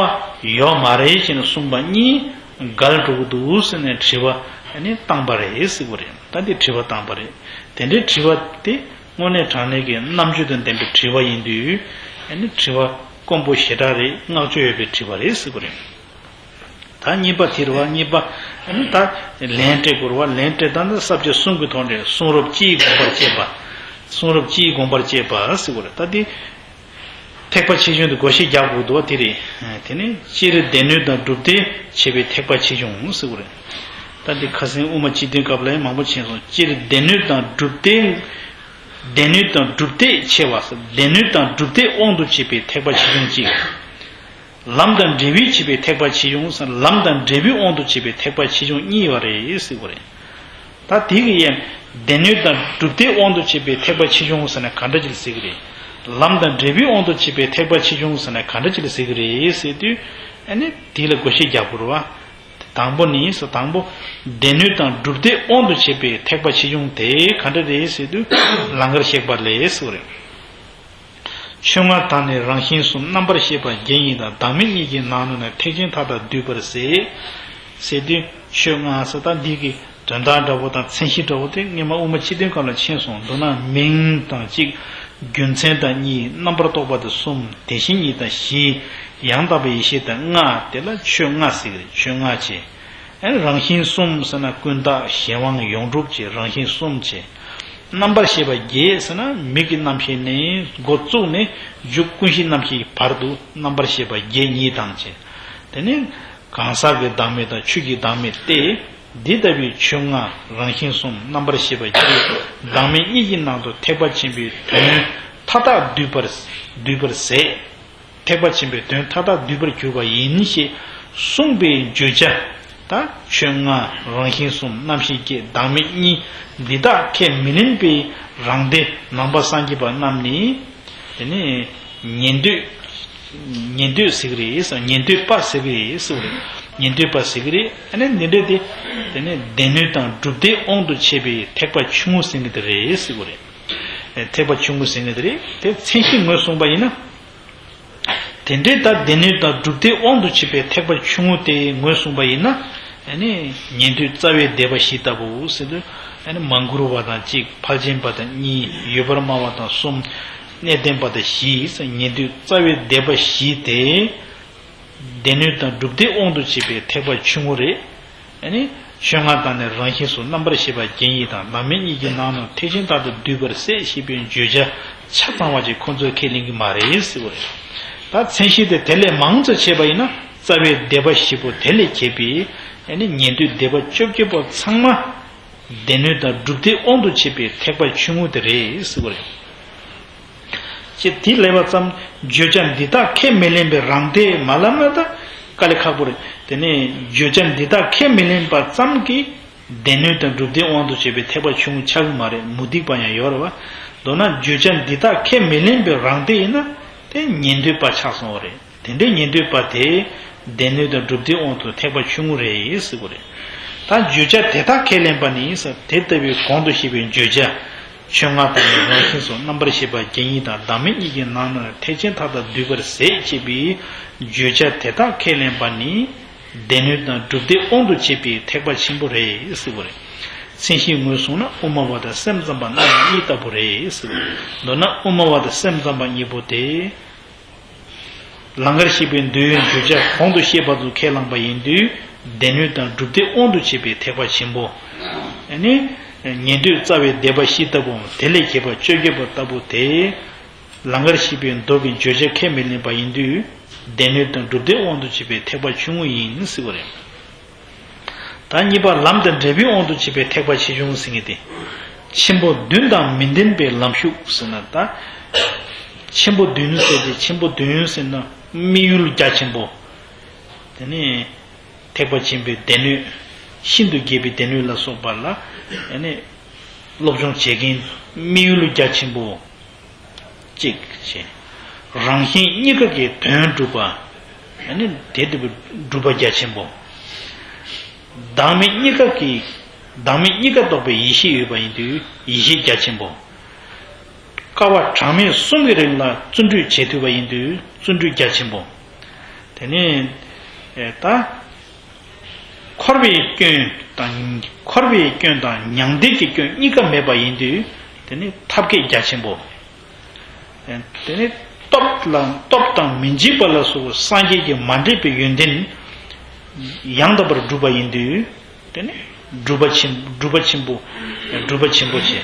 བ་ཡོད་མ་རེད་ཅེས་ནས་གསུངས་པ་གཉིས་འགལ་འགྲོ་གི་འདུག་ཟེར་ནས་དྲི་བ་ནི་བཏང་པ་རེད་ཟེར་གི་རེད། ད་འདི་དྲི་བ་བཏང་པ་རེད། དེ་འདྲའི་དྲི་བ་དེ་དངོས་གནས་དྲང་གནས་ཀྱི་རྣམ་དཔྱོད་དང་ལྡན་པའི་དྲི་བ་ཡིན་དུས་ནི་དྲི་བ་དཀོན་པོ་ཞེ་དྲག་རེད། བསྔགས་བརྗོད་ཡོད་པའི་དྲི་བ་རེད་ཟེར་གི་རེད། ད་གཉིས་པ་དེ་རེད་བ། གཉིས་པ་ཨ་ནི་ད་ལན་སྤྲད་དགོས་རེད་བ། ལན་སྤྲད་ད་ནི་ས་བཅད་གསུམ་གྱི་ཐོག་ནས་གསུང་རབ་སྤྱིའི་དགོངས་པར་བཅས་པ། གསུང་རབ་སྤྱིའི་དགོངས་པར་བཅས་པ་ཟེར་དགོས་རེད། ད་དེ་ཐེག་པ་ཆེ་ཆུང་དེ་བགོ་བཤའ་རྒྱག་དགོས་འདུག་བ། དེ་རེད། དེ་ནི་སྤྱིར་སྡེ་སྣོད་དང་སྒྲུབ་སྡེ་བྱས་པའི་ཐེག་པ་ཆེ་ཆུང་ཟེར་དགོས་རེད། ད་འདི་ཁ་སང་དབུ་མ་སྤྱི་དོན་སྐབས་ལ་ཡང་མང་པོ་མཁྱེན་སོང་། སྤྱིར་སྡེ་སྣོད་དང་སྒྲུབ་སྡེ། སྡེ་སྣོད་དང་སྒྲུབ་སྡེ་ཕྱེ་བ་ཟེར། སྡེ་སྣོད་དང་སྒྲུབ་སྡེ་དབང་དུ་བྱས་པའི་ཐེག་པ་ཆེ་ཆུང་གཅིག། ལམ་དང་འབྲས་བུས་ཕྱེ་བའི་ཐེག་པ་ཆེ་ཆུང་ཟེར། ལམ་དང་འབྲས་བུའི་དབང་དུ་བྱས་པའི་ཐེག་པ་ཆེ་ཆུང་གཉིས་ཡོད་རེད་ཟེར་གྱི་རེད། ད་དེ་གི་ཡན་སྡེ་སྣོད་དང་སྒྲུབ་སྡེའི་དབང་དུ་བྱས་པའི་ཐེག་པ་ཆེ་ཆུང་ཟེར་ན་ག་འདྲ་ཅིག་ལ་ཟེར་གྱི་རེད། ལམ་དང་འབྲས་བུའི་དབང་དུ་བྱས་པའི་ཐེག་པ་ཆེ་ཆུང་ཟེར་ན་ག་འདྲ་ཅིག་ལ་ཟེར་གྱི་རེད་ཟེར་དུས། ཨ་ནི་དེ་ལ་བགོ་བཤའ་རྒྱག་དགོས་རེད་བ། དང་པོ་ནི་ཟེར། དང་པོ་སྡེ་སྣོད་དང་སྒྲུབ་སྡེའི་དབང་དུ་བྱས་པའི་ཐེག་པ་ཆེ་ཆུང་དེ་ག་འདྲ་རེད་ཟེར་དུས། ལང་ཀར་གཤེགས་པ་ལས་ཟེར་གྱི་རེད། ཆོས་ལྔ་དང་ནི་རང་བཞིན་གསུམ། རྣམ་པར་ཤེས་པ་བརྒྱད་གཉིས་དང་། བདག་མེད་གཉིས་ཀྱི་ནང་ན་ནི། ཐེག་ཆེན་མཐའ་དག་བསྡུས་པར་ཟད། ཟེར་དུས་ཆོས་ལྔ་ཟེར། ད་འདི་གི་དོན་དག་འདྲ་བོ་དང་མཚན་གཞི་འདྲ་བོ་དེ་སྔོན་མ་དབུ་མ་སྤྱི་དོན་སྐབས་ལ་མཁྱེན་སོང་། མདོར་ན་མིང་དང་གཅིག། རྒྱུ་མཚན་དང་གཉིས། རྣམ་པར་རྟོག་པ་དང་གསུམ། དེ་བཞིན་ཉིད་དང་བཞི། ཡང་དག་པའི་ཡེ་ཤེས་དང་ལྔ། དེ་ལ་ཆོས་ལྔ་ཟེར་གྱི་རེད། ཆོས་ལྔ་བྱས། ཨ་ནི་རང་བཞིན་གསུམ་ཟེར་ན་ཀུན་བརྟགས་གཞན་དབང་ཡོངས་གྲུབ་ཀྱི་རང་བཞིན་གསུམ་བྱས། རྣམ་པར་ཤེས་པ་བརྒྱད་ཟེར་ན་མིག་གི་རྣམ་ཤེས་ནས་འགོ་བཙུགས་ནས་མཇུག་ཀུན་གཞིའི་རྣམ་ཤེས་ཀྱི་བར་དུ་རྣམ་པར་ཤེས་པ་བརྒྱད་གཉིས་དང་བཅས། དེ་ནས་གང་ཟག་གི་བདག་མེད་དང་ཆོས་ཀྱི་བདག་མེད་སྟེ། འདི་ལྟ་བུའི་ཆོས་ལྔ་རང་བཞིན་གསུམ་རྣམ་པར་ཤེས་པ་བརྒྱད་བདག་མེད་གཉིས་ཀྱི་ནང་དུ་ཐེག་པ་ཆེན་པོའི་དོན་མཐའ་དག་བསྡུས་པར་བསྡུས་པར་ཟད། ཐེག་པ་ཆེན་པོའི་དོན་མཐའ་དག་བསྡུས་པར་གྱུར་པ་ཡིན་ཞེས་གསུངས་པའི་བརྗོད་བྱ། ད་ཆོས་ལྔ་རང་བཞིན་གསུམ་རྣམ་ཤེས་བརྒྱད་བདག་མེད་གཉིས་འདི་དག་ཁས་མི་ལེན་པའི་རང་སྡེ་ནང་པ་སངས་རྒྱས་པ་རྣམས་ནི། དེ་ནི་ཉན་ཐོས། ཉན་ཐོས་ཟེར་གྱི་རེད་ཟེར། ཉན་ཐོས་པ་ཟེར་གྱི་རེད་ཟེར་གྱི་རེད། ཉན་ཐོས་པ་ཟེར་གྱི་རེད། ཨ་ནི་འདི་འདྲ་དེ། དེ་ནི་སྡེ་སྣོད་དང་སྒྲུབ་སྡེའི་དབང་དུ་བྱས་པའི་ཐེག་པ་ཆུང་ངུ་ཟེར་གྱི་དེ་རེད་ཟེར་གྱི་རེད། ཐེག་པ་ཆུང་ངུ་ཟེར་གྱི་དེ་རེད། དེ་མཚན་གཞི་ངོས་བཟུང་བ་ཡིན་ན། དེ་འདྲའི་ད་སྡེ་སྣོད་དང་སྒྲུབ་སྡེའི་དབང་དུ་བྱས་པའི་ཐེག་པ་ཆུང་ངུ་དེ་ངོས་བཟུང་བ་ཡིན་ན། ཨ་ནི་ཉན་ཐོས་རྩ་བའི་སྡེ་པ་བཞི་ལྟ་བུ་ཟེར་དུས། ཨ་ནི་མ་མགུར་བ་དང་གཅིག། ཕར་ཕྱིན་པ་དང་གཉིས། ཡོད་པར་སྨྲ་བ་དང་གསུམ། གནས་བརྟན་པ་དང་བཞི་ཟེར། ཉན་ཐོས་རྩ་བའི་སྡེ་པ་བཞི་དེ། སྡེ་སྣོད་དང་སྒྲུབ་སྡེའི་དབང་དུ་བྱས་པའི་ཐེག་པ་ཆུང་ངུ་རེད། ཨ་ནི་ཆོས་ལྔ་དང་ནི་རང་བཞིན་གསུམ། རྣམ་པར་ཤེས་པ་བརྒྱད་གཉིས་དང་། བདག་མེད་གཉིས་ཀྱི་ནང་ན་ཐེག་ཆེན་མཐའ་དག་བསྡུས་པར་ཟད་ཞེས་པའི་བརྗོད་བྱ་ཆ་ཚང་བ་ཅིག་ཁོ་ཚོས་ཁས་ལེན་གྱི་མ་རེད་ཟེར་བ་རེད། ད་མཚན་གཞི་དེ་དེ་ལས་མང་ཙམ་བྱས་པ་ཡིན་ན། རྩ་བའི་སྡེ་པ་བཞི་པོ་དེ་ལས་གྱེས་པའི་ཨ་ནི་ཉན་ཐོས་སྡེ་པ་བཅོ་བརྒྱད་པོ་ཚང་མ་སྡེ་སྣོད་དང་སྒྲུབ་སྡེའི་དབང་དུ་བྱས་པའི་ཐེག་པ་ཆུང་ངུ་དེ་རེད་ཟེར་བ་རེད། ཅེས་དེ་ལབ་པ་ཙམ། བརྗོད་བྱ་འདི་དག་ཁས་མི་ལེན་པའི་རང་སྡེ་མ་ལབ་ན་ད་དཀའ་ལས་ཁག་པོ་རེད། དེ་ནས་བརྗོད་བྱ་འདི་དག་ཁས་མི་ལེན་པ་ཙམ་གྱིས་སྡེ་སྣོད་དང་སྒྲུབ་སྡེའི་དབང་དུ་བྱས་པའི་ཐེག་པ་ཆུང་ངུ་ཆགས་ཀྱི་མ་རེད། མུ་སྟེགས་པ་ཡང་ཡོད་རེད་བ། མདོར་ན་བརྗོད་བྱ་འདི་དག་ཁས་མི་ལེན་པའི་རང་སྡེ་ཡིན་ན་དེ་ཉན་ཐོས་པ་ཆགས་སོང་བ་རེད། དེ་འདྲའི་ཉན་ཐོས་པ་དེ་སྡེ་སྣོད་དང་སྒྲུབ་སྡེའི་དབང་དུ་ཐེག་པ་ཆུང་ངུ་རེད་ཟེར་གྱི་རེད། ད་བརྗོད་བྱ་དེ་དག་ཁས་ལེན་པ་ནི་ཟེར། དེ་ལྟ་བུའི་གོང་དུ་བཤད་པའི་བརྗོད་བྱ། ཆོས་ལྔ་དང་ནི་རང་བཞིན་གསུམ། རྣམ་པར་ཤེས་པ་བརྒྱད་གཉིས་དང་། བདག་མེད་གཉིས་ཀྱི་ནང་ན་ཐེག་ཆེན་མཐའ་དག་བསྡུས་པར་ཟད་ཅེས་པའི་བརྗོད་བྱ་དེ་དག་ཁས་ལེན་པ་ནི། སྡེ་སྣོད་དང་སྒྲུབ་སྡེའི་དབང་དུ་བྱས་པའི་ཐེག་པ་ཆེན་པོ་རེད་ཟེར་བ་རེད། མཚན་གཞི་ངོས་བཟུང་ན་དབུ་མ་པ་དང་སེམས་ཙམ་པ་རྣམ་གཉིས་ལྟ་བུ་རེད་ཟེར་བ་རེད། མདོར་ན་དབུ་མ་པ་དང་སེམས་ཙམ་པ་གཉིས་པོ་དེ། ལང་ཀར་གཤེགས་པའི་འདོད་ཡོན་བརྗོད་བྱ་གོང་དུ་བཤད་པ་ཚོ་ཁས་བླངས་པ་ཡིན་དུས། སྡེ་སྣོད་དང་སྒྲུབ་སྡེའི་དབང་དུ་བྱས་པའི་ཐེག་པ་ཆེན་པོ། ཨ་ནི། ཉན་ཐོས་རྩ་བའི་སྡེ་པ་བཞི་ལྟ་བུའམ་དེ་ལས་གྱེས་པ་བཅོ་བརྒྱད་པོ་ལྟ་བུ་དེ། ལང་ཀར་གཤེགས་པའི་མདོ་གི་བརྗོད་བྱ་ཁས་མི་ལེན་པ་ཡིན་དུས། སྡེ་སྣོད་དང་སྒྲུབ་སྡེའི་དབང་དུ་བྱས་པའི་ཐེག་པ་ཆུང་ངུ་ཡིན་ཟེར་བ་རེད། ད་གཉིས་པ་ལམ་དང་འབྲས་བུའི་དབང་དུ་བྱས་པའི་ཐེག་པ་ཆེ་ཆུང་ཟེར་མཁན་དེ། ཆེན་པོ་བདུན་དང་མི་ལྡན་པའི་ལམ་ཞུགས་ཟེར་ན་ད། ཆེན་པོ་བདུན་ཟེར་ཏེ་ཆེན་པོ་བདུན་ཟེར་ན་དམིགས་ཡུལ་རྒྱ་ཆེན་པོ། དེ་ནས་ཐེག་པ་ཆེན་པོའི་སྡེ་སྣོད། ཤིན་ཏུ་རྒྱས་པའི་སྡེ་སྣོད་ལ་སོགས་པ་ལ། དེ་ནས་སློབ་སྦྱོང་བྱེད་མཁན་དམིགས་ཡུལ་རྒྱ་ཆེན་པོ། གཅིག་བྱས། རང་གཞན་གཉིས་ཀ་གི་དོན་སྒྲུབ་པ། ཨ་ནི་དེ་ལྟ་བུའི་སྒྲུབ་པ་རྒྱ་ཆེན་པོ། བདག་མེད་གཉིས་ཀ་གི། བདག་མེད་གཉིས་ཀ་རྟོགས་པའི་ཡེ་ཤེས་ཡོད་པ་ཡིན་དུས་ཡེ་ཤེས་རྒྱ་ཆེན་པོ། དཀའ་བ་གྲངས་མེད་གསུམ་གྱི་རིང་ལ་བརྩོན་འགྲུས་བྱེད་ཐུབ་པ་ཡིན་དུས་བརྩོན་འགྲུས་རྒྱ་ཆེན་པོ། དེ་ནས་ད་འཁོར་བའི་སྐྱོན་དང་འཁོར་བའི་སྐྱོན་དང་མྱང་འདས་ཀྱི་སྐྱོན་གཉིས་ཀ་མེད་པ་ཡིན་དུས་དེ་ནི་ཐབས་མཁས་རྒྱ་ཆེན་པོ། དེ་ནི་སྟོབས་ལ་སྟོབས་དང་མི་འཇིགས་པ་ལ་སོགས་པ་སངས་རྒྱས་ཀྱི་མ་འདྲེས་པའི་ཡོན་ཏན་ཡང་དག་པར་སྒྲུབ་པ་ཡིན་དུས། དེ་ནི་སྒྲུབ་པ་ཆེན་སྒྲུབ་པ་ཆེན་པོ། སྒྲུབ་པ་ཆེན་པོ་ཆེ།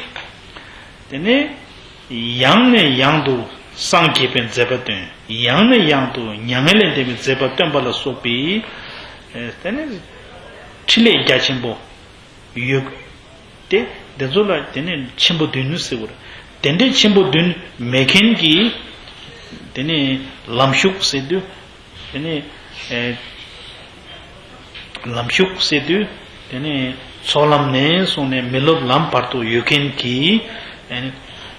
དེ་ནི་ཡང་ནས་ཡང་དུ་སངས་རྒྱས་པའི་མཛད་པ་སྟོན། ཡང་ནས་ཡང་དུ་མྱ་ངན་ལས་འདས་པའི་མཛད་པ་སྟོན་པ་ལ་སོགས་པའི་དེ་ནི་འཕྲིན་ལས་རྒྱ་ཆེན་པོ་ཡོད། དེ་འདི་ཚོ་ལ་དེ་ནི་ཆེན་པོ་བདུན་ཟེར་བ་རེད། དེ་འདྲའི་ཆེན་པོ་བདུན་མེད་མཁན་གྱི་དེ་ནི་ལམ་ཞུགས་ཟེར་དུས། དེ་ནི་ཨེ་ལམ་ཞུགས་ཟེར་དུས། དེ་ནི་ཚོགས་ལམ་ནས་བཟུང་ནས་མི་སློབ་ལམ་བར་དུ་ཡོད་མཁན་གྱི་ཨེ་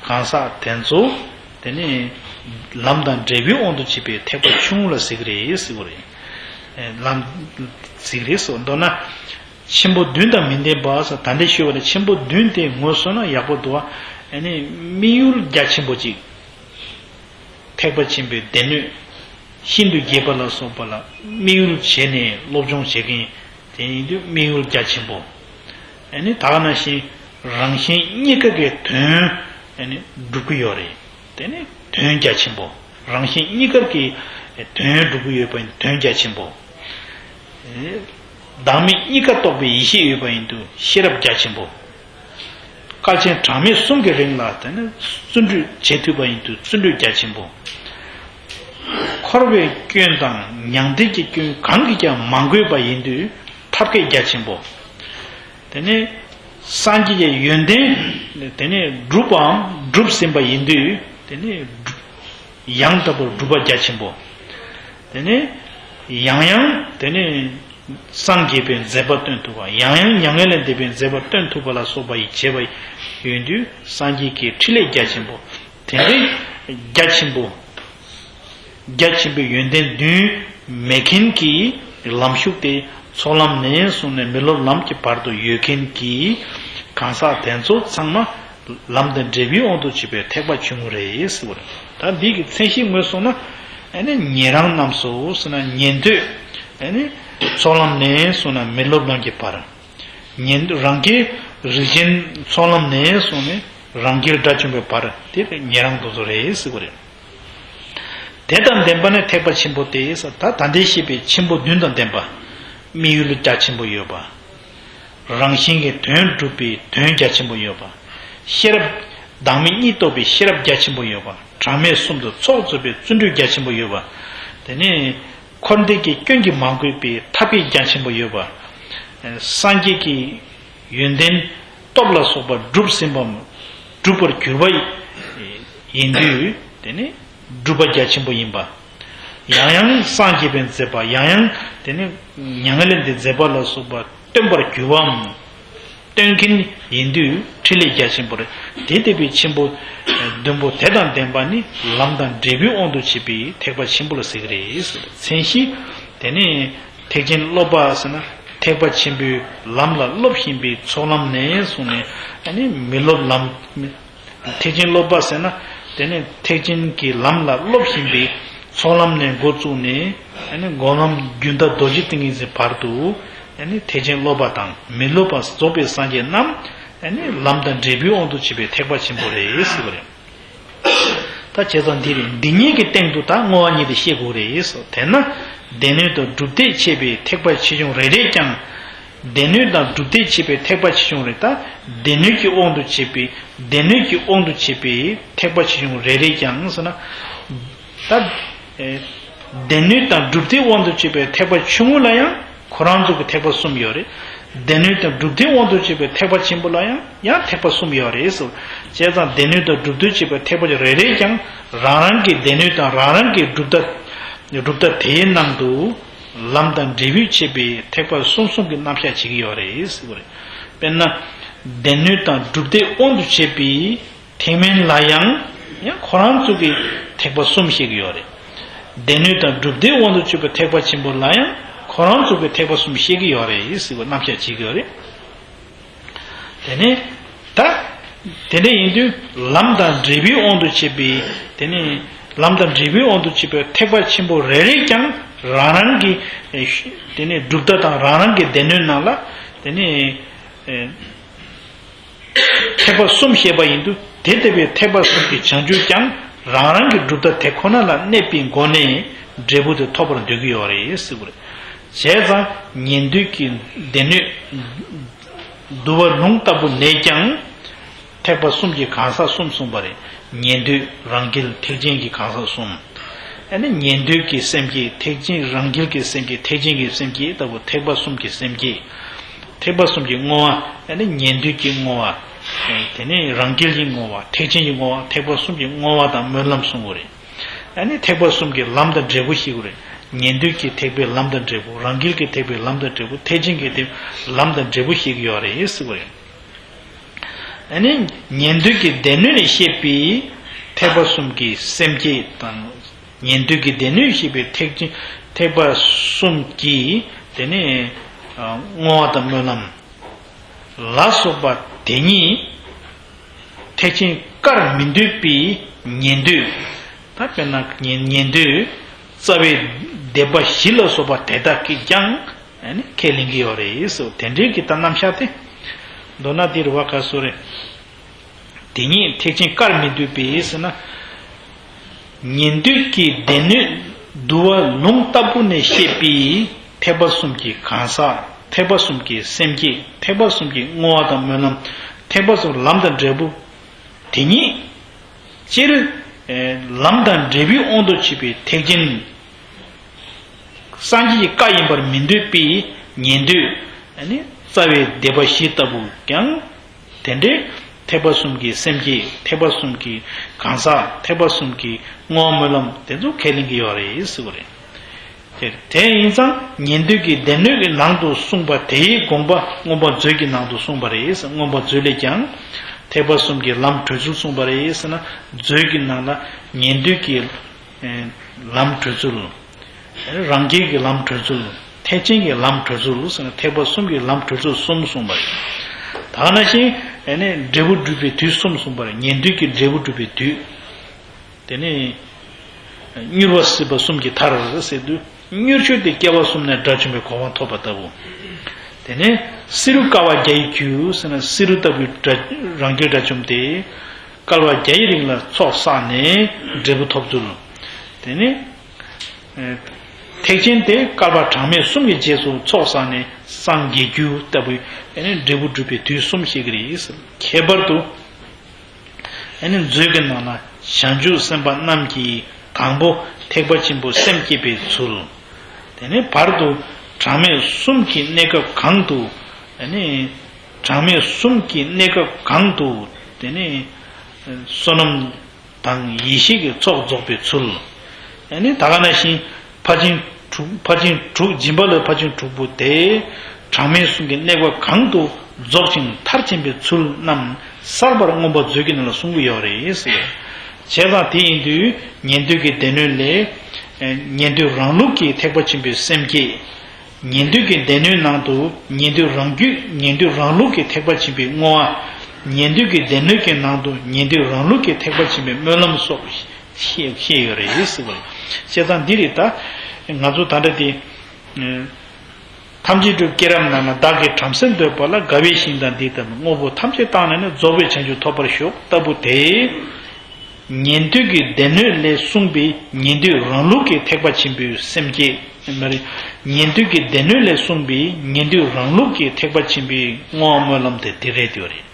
གང་ཟག་དེ་ཚོ་དེ་ནི་ལམ་དང་འབྲས་བུའི་དབང་དུ་བྱས་པའི་ཐེག་པ་ཆུང་ངུ་ལ་ཟེར་གྱི་རེད་ཟེར་བ་རེད། ཨེ་ལམ་ཟེར་གྱི་རེད་ཟེར་བ་མདོར་ན། ཆེན་པོ་བདུན་དང་མི་ལྡན་པ་ཟེར་ད་འདྲ་ཞུས་པ་ལ་ཆེན་པོ་བདུན་དེ་ངོས་བཟུང་ན་ཡག་པོ་འདུག་ཨ། ཨ་ནི་དམིགས་ཡུལ་རྒྱ་ཆེན་པོ་གཅིག་ཐེག་པ་ཆེན་པོའི་སྡེ་སྣོད་ཤིན་ཏུ་རྒྱས་པ་ལ་སོགས་པ་ལ་དམིགས་ཡུལ་བྱས་ནས་སློབ་སྦྱོང་བྱེད་མཁན་དེ་ཡིན་དུས་དམིགས་ཡུལ་རྒྱ་ཆེན་པོ། ཨ་ནི་ད་ག་ནང་བཞིན་རང་གཞན་གཉིས་ཀ་གི་དོན་ཨ་ནི་སྒྲུབ་ཀྱི་ཡོད་རེད། དེ་ནི་དོན་རྒྱ་ཆེན་པོ། རང་གཞན་གཉིས་ཀར་གྱི་དོན་སྒྲུབ་ཀྱི་ཡོད་པ་ཡིན་དོན་རྒྱ་ཆེན་པོ། བདག་མེད་གཉིས་ཀ་རྟོགས་པའི་ཡེ་ཤེས་ཡོད་པ་ཡིན་དུས་ཤེས་རབ་རྒྱ་ཆེན་པོ། དཀའ་ཆེན་གྲངས་མེད་གསུམ་གྱི་རིང་ལ་དེ་ནི་བརྩོན་འགྲུས་བྱེད་ཐུབ་པ་ཡིན་དུས་བརྩོན་འགྲུས་རྒྱ་ཆེན་པོ། འཁོར་བའི་སྐྱོན་དང་མྱང་འདས་ཀྱི་སྐྱོན་གང་གིས་ཀྱང་མ་གོས་པ་ཡིན་དུས་ཐབས་མཁས་རྒྱ་ཆེན་པོ། དེ་ནས་སངས་རྒྱས་ཀྱི་ཡོན་ཏན་དེ་ནས་སྒྲུབ་པའམ་སྒྲུབ་ཟིན་པ་ཡིན་དུས་དེ་ནས་ཡང་དག་པར་སྒྲུབ་པ་རྒྱ་ཆེན་པོ། དེ་ནས་ཡང་ཡང་དེ་ནས་སངས་རྒྱས་པའི་མཛད་པ་སྟོན་ཐུབ་པ། ཡང་ཡང་མྱ་ངན་ལས་འདས་པའི་མཛད་པ་སྟོན་ཐུབ་པ་ལ་སོགས་པ་ཡི་བྱས་པ་ཡོད་དུས་སངས་རྒྱས་ཀྱི་འཕྲིན་ལས་རྒྱ་ཆེན་པོ། དེ་འདྲའི་རྒྱ་ཆེན་པོ། རྒྱ་ཆེན་པོའི་ཡོན་ཏན་བདུན་མེད་མཁན་གྱི་ལམ་ཞུགས་ཏེ་ཚོགས་ལམ་ནས་བཟུང་ནས་མི་སློབ་ལམ་གྱི་བར་དུ་ཡོད་མཁན་གྱི་གང་ཟག་དེ་ཚོ་ཚང་མ་ལམ་དང་འབྲས་བུའི་དབང་དུ་བྱས་པའི་ཐེག་པ་ཆུང་ངུ་རེད་ཟེར་བ་རེད། ད་འདི་གི་མཚན་གཞི་ངོས་བཟུང་ན་ཨ་ནི་ཉན་རང་རྣམས་སོ་ཟེར་ན་ཉན་ཐོས། ཨ་ནི་ཚོགས་ལམ་ནས་བཟུང་ན་མི་སློབ་ལམ་གྱི་བར། ཉན་རང་རྒྱལ་རིགས་ཅན་ཚོགས་ལམ་ནས་བཟུང་ནས་རང་རྒྱལ་དགྲ་བཅོམ་པའི་བར་དེ་ཉན་རང་དེ་ཚོ་རེད་ཟེར་བ་རེད། དེ་དང་ལྡན་པ་ནི་ཐེག་པ་ཆེན་པོ་སྟེ་ཟེར། ད་ད་ལྟའི་བཤད་པའི་ཆེན་པོ་བདུན་དང་ལྡན་པ། དམིགས་ཡུལ་རྒྱ་ཆེན་པོ་ཡོད་པ། རང་གཞན་གྱི་དོན་སྒྲུབ་པའི་དོན་རྒྱ་ཆེན་པོ་ཡོད་པ། ཤེས་རབ་བདག་མེད་གཉིས་རྟོགས་པའི་ཤེས་རབ་རྒྱ་ཆེན་པོ་ཡོད་པ། གྲངས་མེད་གསུམ་དུ་ཚོགས་རྫོགས་པའི་བརྩོན་འགྲུས་རྒྱ་ཆེན་པོ་ཡོད་པ། དེ་ནས་འཁོར་འདས་ཀྱི་སྐྱོན་གྱིས་མ་གོས་པའི་ཐབས་མཁས་རྒྱ་ཆེན་པོ་ཡོད་པ། སངས་རྒྱས་ཀྱི་ཡོན་ཏན་སྟོབས་ལ་སོགས་པ་སྒྲུབ་ཟིན་པའམ་སྒྲུབ་པར་གྱུར་པ་ཡིན་དུས་དེ་ནི་སྒྲུབ་པ་རྒྱ་ཆེན་པོ་ཡིན་པ། ཡང་ཡང་སངས་རྒྱས་པའི་མཛད་པ་ཡང་ཡང་དེ་ནི་མྱ་ངན་ལས་འདས་མཛད་པ་ལ་སོགས་པ་སྟོན་པར་གྱུར་པའམ་སྟོན་མཁན་ཡིན་དུས་འཕྲིན་ལས་རྒྱ་ཆེན་པོ་རེད། དེ་ལྟ་བུའི་ཆེན་པོ་བདུན་པོ་དེ་དང་ལྡན་པ་ནི་ལམ་དང་འབྲས་བུའི་དབང་དུ་བྱས་པའི་ཐེག་པ་ཆེན་པོ་ལ་ཟེར་གྱི་རེད། མཚན་གཞི་དེ་ནི་ཐེག་ཆེན་སློབ་པ་ཟེར་ན་ཐེག་པ་ཆེན་པོའི་ལམ་ལ་སློབ་བཞིན་པའི་ཚོགས་ལམ་ནས་བཟུང་ནས་ཨ་ནི་མི་སློབ་ལམ། ཐེག་ཆེན་སློབ་པ་ཟེར་ན་དེ་ནི་ཐེག་ཆེན་གྱི་ལམ་ལ་སློབ་བཞིན་པའི་ཚོགས་ལམ་ནས་འགོ་བཙུགས་ནས་ཨ་ནི་སྒོམ་ལམ་རྒྱུན་མཐའ་རྡོ་རྗེ་ཏིང་ངེ་འཛིན་བར་དུ་ཨ་ནི་ཐེག་ཆེན་སློབ་པ་དང་མི་སློབ་པ་རྫོགས་པའི་སངས་རྒྱས་རྣམས་ཨ་ནི་ལམ་དང་འབྲས་བུའི་དབང་དུ་བྱས་པའི་ཐེག་པ་ཆེན་པོ་རེད་ཟེར་བ་རེད། ད་བྱས་ཙང་འདི་རེད། འདི་གཉིས་ཀྱི་སྟེང་དུ་ད་བསྔོ་བ་ཉིད་དུ་བཤད་དགོས་རེད་ཟེར། དེས་ན་སྡེ་སྣོད་དང་སྒྲུབ་སྡེ་ཕྱེ་བའི་ཐེག་པ་ཆེ་ཆུང་རེ་རེས་ཀྱང་། སྡེ་སྣོད་དང་སྒྲུབ་སྡེ་ཕྱེ་བའི་ཐེག་པ་ཆེ་ཆུང་རེ། ད་སྡེ་སྣོད་ཀྱི་དབང་དུ་བྱས་པའི་སྡེ་སྣོད་ཀྱི་དབང་དུ་བྱས་པའི་ཐེག་པ་ཆེ་ཆུང་རེ་རེས་ཀྱང་ཟེར་ན། ད་ཨེ་སྡེ་སྣོད་དང་སྒྲུབ་སྡེ་དབང་དུ་བྱས་པའི་ཐེག་པ་ཆུང་ངུ་ལ་ཡང་ཁོ་རང་ཚོ་གི་ཐེག་པ་གསུམ་ཡོད་རེད། སྡེ་སྣོད་དང་སྒྲུབ་སྡེ་དབང་དུ་བྱས་པའི་ཐེག་པ་ཆེན་པོ་ལ་ཡང་ཡང་ཐེག་པ་གསུམ་ཡོད་རེད་ཟེར། བྱས་ཙང་སྡེ་སྣོད་དང་སྒྲུབ་སྡེ་བྱས་པའི་ཐེག་པ་རེ་རེས་ཀྱང་རང་རང་གི་སྡེ་སྣོད་དང་རང་རང་གི་སྒྲུབ་སྡེ་སྒྲུབ་སྡེ་དེའི་ནང་དུ་ལམ་དང་འབྲས་བུས་ཕྱེ་བའི་ཐེག་པ་གསུམ་གསུམ་གྱི་རྣམ་གཞག་བྱེད་ཀྱི་ཡོད་རེད་ཟེར་བ་རེད། དཔེར་ན། སྡེ་སྣོད་དང་སྒྲུབ་སྡེ་དབང་དུ་བྱས་པའི་ཐེག་དམན་ལ་ཡང་ཡང་ཁོ་རང་ཚོ་གི་ཐེག་པ་གསུམ་བཤད་ཀྱི་ཡོད་རེད། སྡེ་སྣོད་དང་སྒྲུབ་སྡེ་དབང་དུ་བྱས་པའི་ཐེག་པ་ཆེན་པོ་ལ་ཡང་ཁོ་རང་ཚོ་གི་ཐེག་པ་གསུམ་བཤད་ཀྱི་ཡོད་རེད་ཟེར་བའི་རྣམ་གཞག་བྱེད་ཀྱི་ཡོད་རེད། དེ་ནས་ད་ དེ་འདྲ་ཡིན་དུས་ལམ་དང་འབྲས་བུའི་དབང་དུ་བྱས་པའི་དེ་ནི་ལམ་དང་འབྲས་བུའི་དབང་དུ་བྱས་པའི་ཐེག་པ་ཆེན་པོ་རེ་རེས་ཀྱང་རང་རང་གི་དེ་ནི་གྲུབ་མཐའ་དང་རང་རང་གི་སྡེ་སྣོད་རྣམས་ལ་དེ་ནི་ཐེག་པ་གསུམ་བཤད་པ་ཡིན་དུས་དེ་ལྟ་བུའི་ཐེག་པ་གསུམ་གྱི་བྱང་ཆུབ་ཀྱང་རང་རང་གི་གྲུབ་མཐའ་དེ་ཁོ་ན་ལ་གནས་པའི་སྒོ་ནས་འབྲས་བུ་དེ་ཐོབ་པར་འདོད་ཀྱི་ཡོད་རེད་ཟེར་གྱི་རེད། བྱས་ཙང་ཉན་ཐོས་ཀྱི་སྡེ་སྣོད་དུ་བ་ལུང་ལྟ་བུ་ནས་ཀྱང་ཐེག་པ་གསུམ་གྱི་གང་ཟག་གསུམ་གསུངས་པ་རེད། ཉན་ཐོས་རང་རྒྱལ་ཐེག་ཆེན་གྱི་གང་ཟག་གསུམ། ཨ་ནི་ཉན་ཐོས་ཀྱི་སེམས་བསྐྱེད་ཐེག་ཆེན་རང་རྒྱལ་གྱི་སེམས་བསྐྱེད་ཐེག་ཆེན་གྱི་སེམས་བསྐྱེད་ལྟ་བུ་ཐེག་པ་གསུམ་གྱི་སེམས་བསྐྱེད། ཐེག་པ་གསུམ་གྱི་བསྔོ་བ། ཨ་ནི་ཉན་ཐོས་ཀྱི་བསྔོ་བ། དེ་ནས་རང་རྒྱལ་གྱི་བསྔོ་བ་ཐེག་ཆེན་གྱི་བསྔོ་བ་ཐེག་པ་གསུམ་གྱི་བསྔོ་བ་དང་སྨོན་ལམ་གསུང་གི་རེད། ཨ་ནི་ཐེག་པ་གསུམ་གྱི་ལམ་དང་འབྲས་བུ་ཤེས་དགོས་རེད། ཉན་ཐོས་ཀྱི་ཐེག་པའི་ལམ་དང་འབྲས་བུ་རང་རྒྱལ་གྱི་ཐེག་པའི་ལམ་དང་འབྲས་བུ་ཐེག་ཆེན་གྱི་ཐེག་ལམ་དང་འབྲས་བུ་ཤེས་ཀྱི་ཡོད་རེད་ཟེར་གྱི་རེད། ཨ་ནི་ཉན་ཐོས་ཀྱི་སྡེ་སྣོད་ནས་བཤད་པའི་ཐེག་པ་གསུམ་གྱི་སེམས་བསྐྱེད་དང་ཉན་ཐོས་ཀྱི་སྡེ་སྣོད་བཤད་པའི་ཐེག་ཆེན་ཐེག་པ་གསུམ་གྱི་དེ་ནས་བསྔོ་བ་དང་སྨོན་ལམ་ལ་སོགས་པ་དེ་ཉིད་ཐེག་ཆེན་བཀར་མི་འདོད་པའི་ཉན་ཐོས། ད་དཔེར་ན་ཉན་ཉན་ཐོས་རྩ་བའི་སྡེ་པ་བཞི་ལ་སོགས་པ་དེ་དག་གིས་ཀྱང་ཁས་ལེན་གྱི་ཡོད་རེད་ཟེར། དེ་འདྲའི་གི་ད་རྣམ་གཞག་དེ་མདོར་ན་འདིར་བ་ག་སོ་རེད། དེ་ཉིད་ཐེག་ཆེན་བཀར་མི་འདོད་པའི་ཟེར་ན། ཉན་ཐོས་ཀྱི་སྡེ་སྣོད་དུ་བ་ལུང་ལྟ་བུ་ནས་བཤད་པའི་ཐེག་པ་གསུམ་གྱི་གང་ཟག་ཐེག་པ་གསུམ་གྱི་སེམས་བསྐྱེད་ཐེག་པ་གསུམ་གྱི་བསྔོ་བ་དང་སྨོན་ལམ་ཐེག་པ་གསུམ་ལམ་དང་འབྲས་བུ་དེ་ཉིད། སྤྱིར་ལམ་དང་འབྲས་བུའི་དབང་དུ་བྱས་པའི་ཐེག་ཆེན། སངས་རྒྱས་ཀྱི་བཀའ་ཡིན་པར་མི་འདོད་པའི་ཉན་ཐོས་ནི་རྩ་བའི་སྡེ་པ་བཞི་ལྟ་བུ་ཀྱང་། དེ་འདྲའི་ཐེག་པ་གསུམ་གྱི་སེམས་བསྐྱེད་ཐེག་པ་གསུམ་གྱི་གང་ཟག་ཐེག་པ་གསུམ་གྱི་བསྔོ་བ་སྨོན་ལམ་དེ་ཚོ་ཁས་ལེན་གྱི་ཡོད་རེད་ཟེར་བ་རེད། དེ་དེ་ཡིན་ཙང་ཉན་ཐོས་ཀྱི་སྡེ་སྣོད་ཀྱི་ནང་དུ་གསུངས་པ་དེའི་དགོངས་པ་མངོན་པ་མཛོད་ཀྱི་ནང་དུ་གསུངས་པ་རེད། མངོན་པ་མཛོད་ལས་ཀྱང་ཐེག་པ་གསུམ་གྱི་ལམ་གྲོལ་ཚུལ་གསུངས་པ་རེད་ཟེར་ན། མཛོད་ཀྱི་ནང་ལ་ཉན་ཐོས་ཀྱི་ལམ་གྲོལ་ཚུལ། རང་རྒྱལ་གྱི་ལམ་གྲོལ་ཚུལ། ཐེག་ཆེན་གྱི་ལམ་གྲོལ་ཚུལ་ཟེར་ན་ཐེག་པ་གསུམ་གྱི་ལམ་གྲོལ་ཚུལ་གསུམ་གསུངས་པ་རེད། ད་ག་ནང་བཞིན་ཨ་ནི་འབྲས་བུ་སྒྲུབ་པའི་དུས་གསུམ་གསུངས་པ་རེད། ཉན་ཐོས་ཀྱི་འབྲས་བུ་སྒྲུབ་པའི་དུས། དེ་ནས་མྱུར་བ་སྲིད་པ་གསུམ་གྱི་མཐར་ཟེར་དུས་མྱུར་མཆོག་དེ་སྐྱེ་བ་གསུམ་ནས་དགྲ་བཅོམ་པའི་གོ་འཕང་ཐོབ་པ་ལྟ་བུ། དེ་ནས་བསེ་རུ་བསྐལ་པ་བརྒྱ་ཡི་རྒྱུ་ཟེར་ན་བསེ་རུ་ལྟ་བུའི་དགྲ་རང་རྒྱལ་དགྲ་བཅོམ་དེ། བསྐལ་པ་བརྒྱ་ཡི་རིང་ལ་ཚོགས་བསགས་ནས་འབྲས་བུ་ཐོབ་ཚུལ། དེ་ནས། ཐེག་ཆེན་དེ་བསྐལ་པ་གྲངས་མེད་གསུམ་གྱི་རྗེས་སུ་ཚོགས་བསགས་ནས་སངས་རྒྱས་རྒྱུ་ལྟ་བུའི་དེ་ནས་འབྲས་བུ་སྒྲུབ་པའི་དུས་གསུམ་ཞིག་རེད། ཁྱད་པར་དུ། མཛོད་ཀྱི་ནང་ན་བྱང་ཆུབ་སེམས་དཔའ་རྣམས་ཀྱིས་དང་པོ་ཐེག་པ་ཆེན་པོའི་སེམས་བསྐྱེད་པའི་ཚུལ། དེ་ནས་བར་དུ་གྲངས་མེད་གསུམ་གྱི་གནས་སྐབས་གང་དུ། གྲངས་མེད་གསུམ་གྱི་གནས་སྐབས་གང་དུ། དེ་ནས་བསོད་ནམས། དང་ཡེ་ཤེས་ཀྱི་ཚོགས་རྫོགས་པའི་ཚུལ། ཨ་ནི་ད་ག་ནང་བཞིན་ཕར་ཕྱིན་དྲུག་ཕར་ཕྱིན་དྲུག་སྦྱིན་པ་ལ་ཕར་ཕྱིན་དྲུག་པོ་དེ་གྲངས་མེད་གསུམ་གྱི་གནས་སྐབས་གང་དུ་རྫོགས་ཤིང་མཐར་ཕྱིན་པའི་ཚུལ་རྣམས་གསལ་བར་མངོན་པ་མཛོད་ཀྱི་ནང་ལ་གསུང་གི་ཡོད་རེད་ཟེར། བྱས་ཙང་དེ་ཡིན་དུས་ཉན་ཐོས་ཀྱི་སྡེ་སྣོད་ལས། ཉན་ཐོས་རང་ལུགས་ཀྱི་ཐེག་པ་ཆེན་པོའི་སེམས་བསྐྱེད། ཉན་ཐོས་ཀྱི་སྡེ་སྣོད་ནང་དུ་ཉན་ཐོས་རང་རྒྱུད་ཉན་ཐོས་རང་ལུགས་ཀྱི་ཐེག་པ་ཆེན་པོའི་བསྔོ་བ། ཉན་ཐོས་ཀྱི་སྡེ་སྣོད་ཀྱི་ནང་དུ་ཉན་ཐོས་རང་ལུགས་ཀྱི་ཐེག་པ་ཆེན་པོའི་སྨོན་ལམ་སོགས་བཤད་བཤད་ཡོད་རེད་ཟེར་བ་རེད། བྱས་ཙང་འདི་རེད་ད། ང་ཚོ་ད་ལྟ་དེ། ཐམས་ཅད་སྒྲུབ་བསྐྱེད་རབ་རྣམས་ལ་བདག་གིས་བྲམ་ཟེར་འདོད་པ་ལ་དགའ་བའི་ཞིང་དང་འདི་ལྟ་བུ་དངོས་པོ་ཐམས་ཅད་བཏང་ནས་ནི་རྫོགས་པའི་བྱང་ཆུབ་ཐོབ་པར་ཤོག་ལྟ་བུ་དེ། ཉན་ཐོས་ཀྱི་སྡེ་སྣོད་ལས་གསུངས་པའི་ཉན་ཐོས་རང་ལུགས་ཀྱི་ཐེག་པ་ཆེན་པོའི་སེམས་བསྐྱེད་མ་རེད། ཉན་ཐོས་ཀྱི་སྡེ་སྣོད་ལས་གསུངས་པའི་ཉན་ཐོས་རང་ལུགས་ཀྱི་ཐེག་པ་ཆེན་པོའི་བསྔོ་བ་སྨོན་ལམ་དེ་འདི་རེད་འདོད་རེད།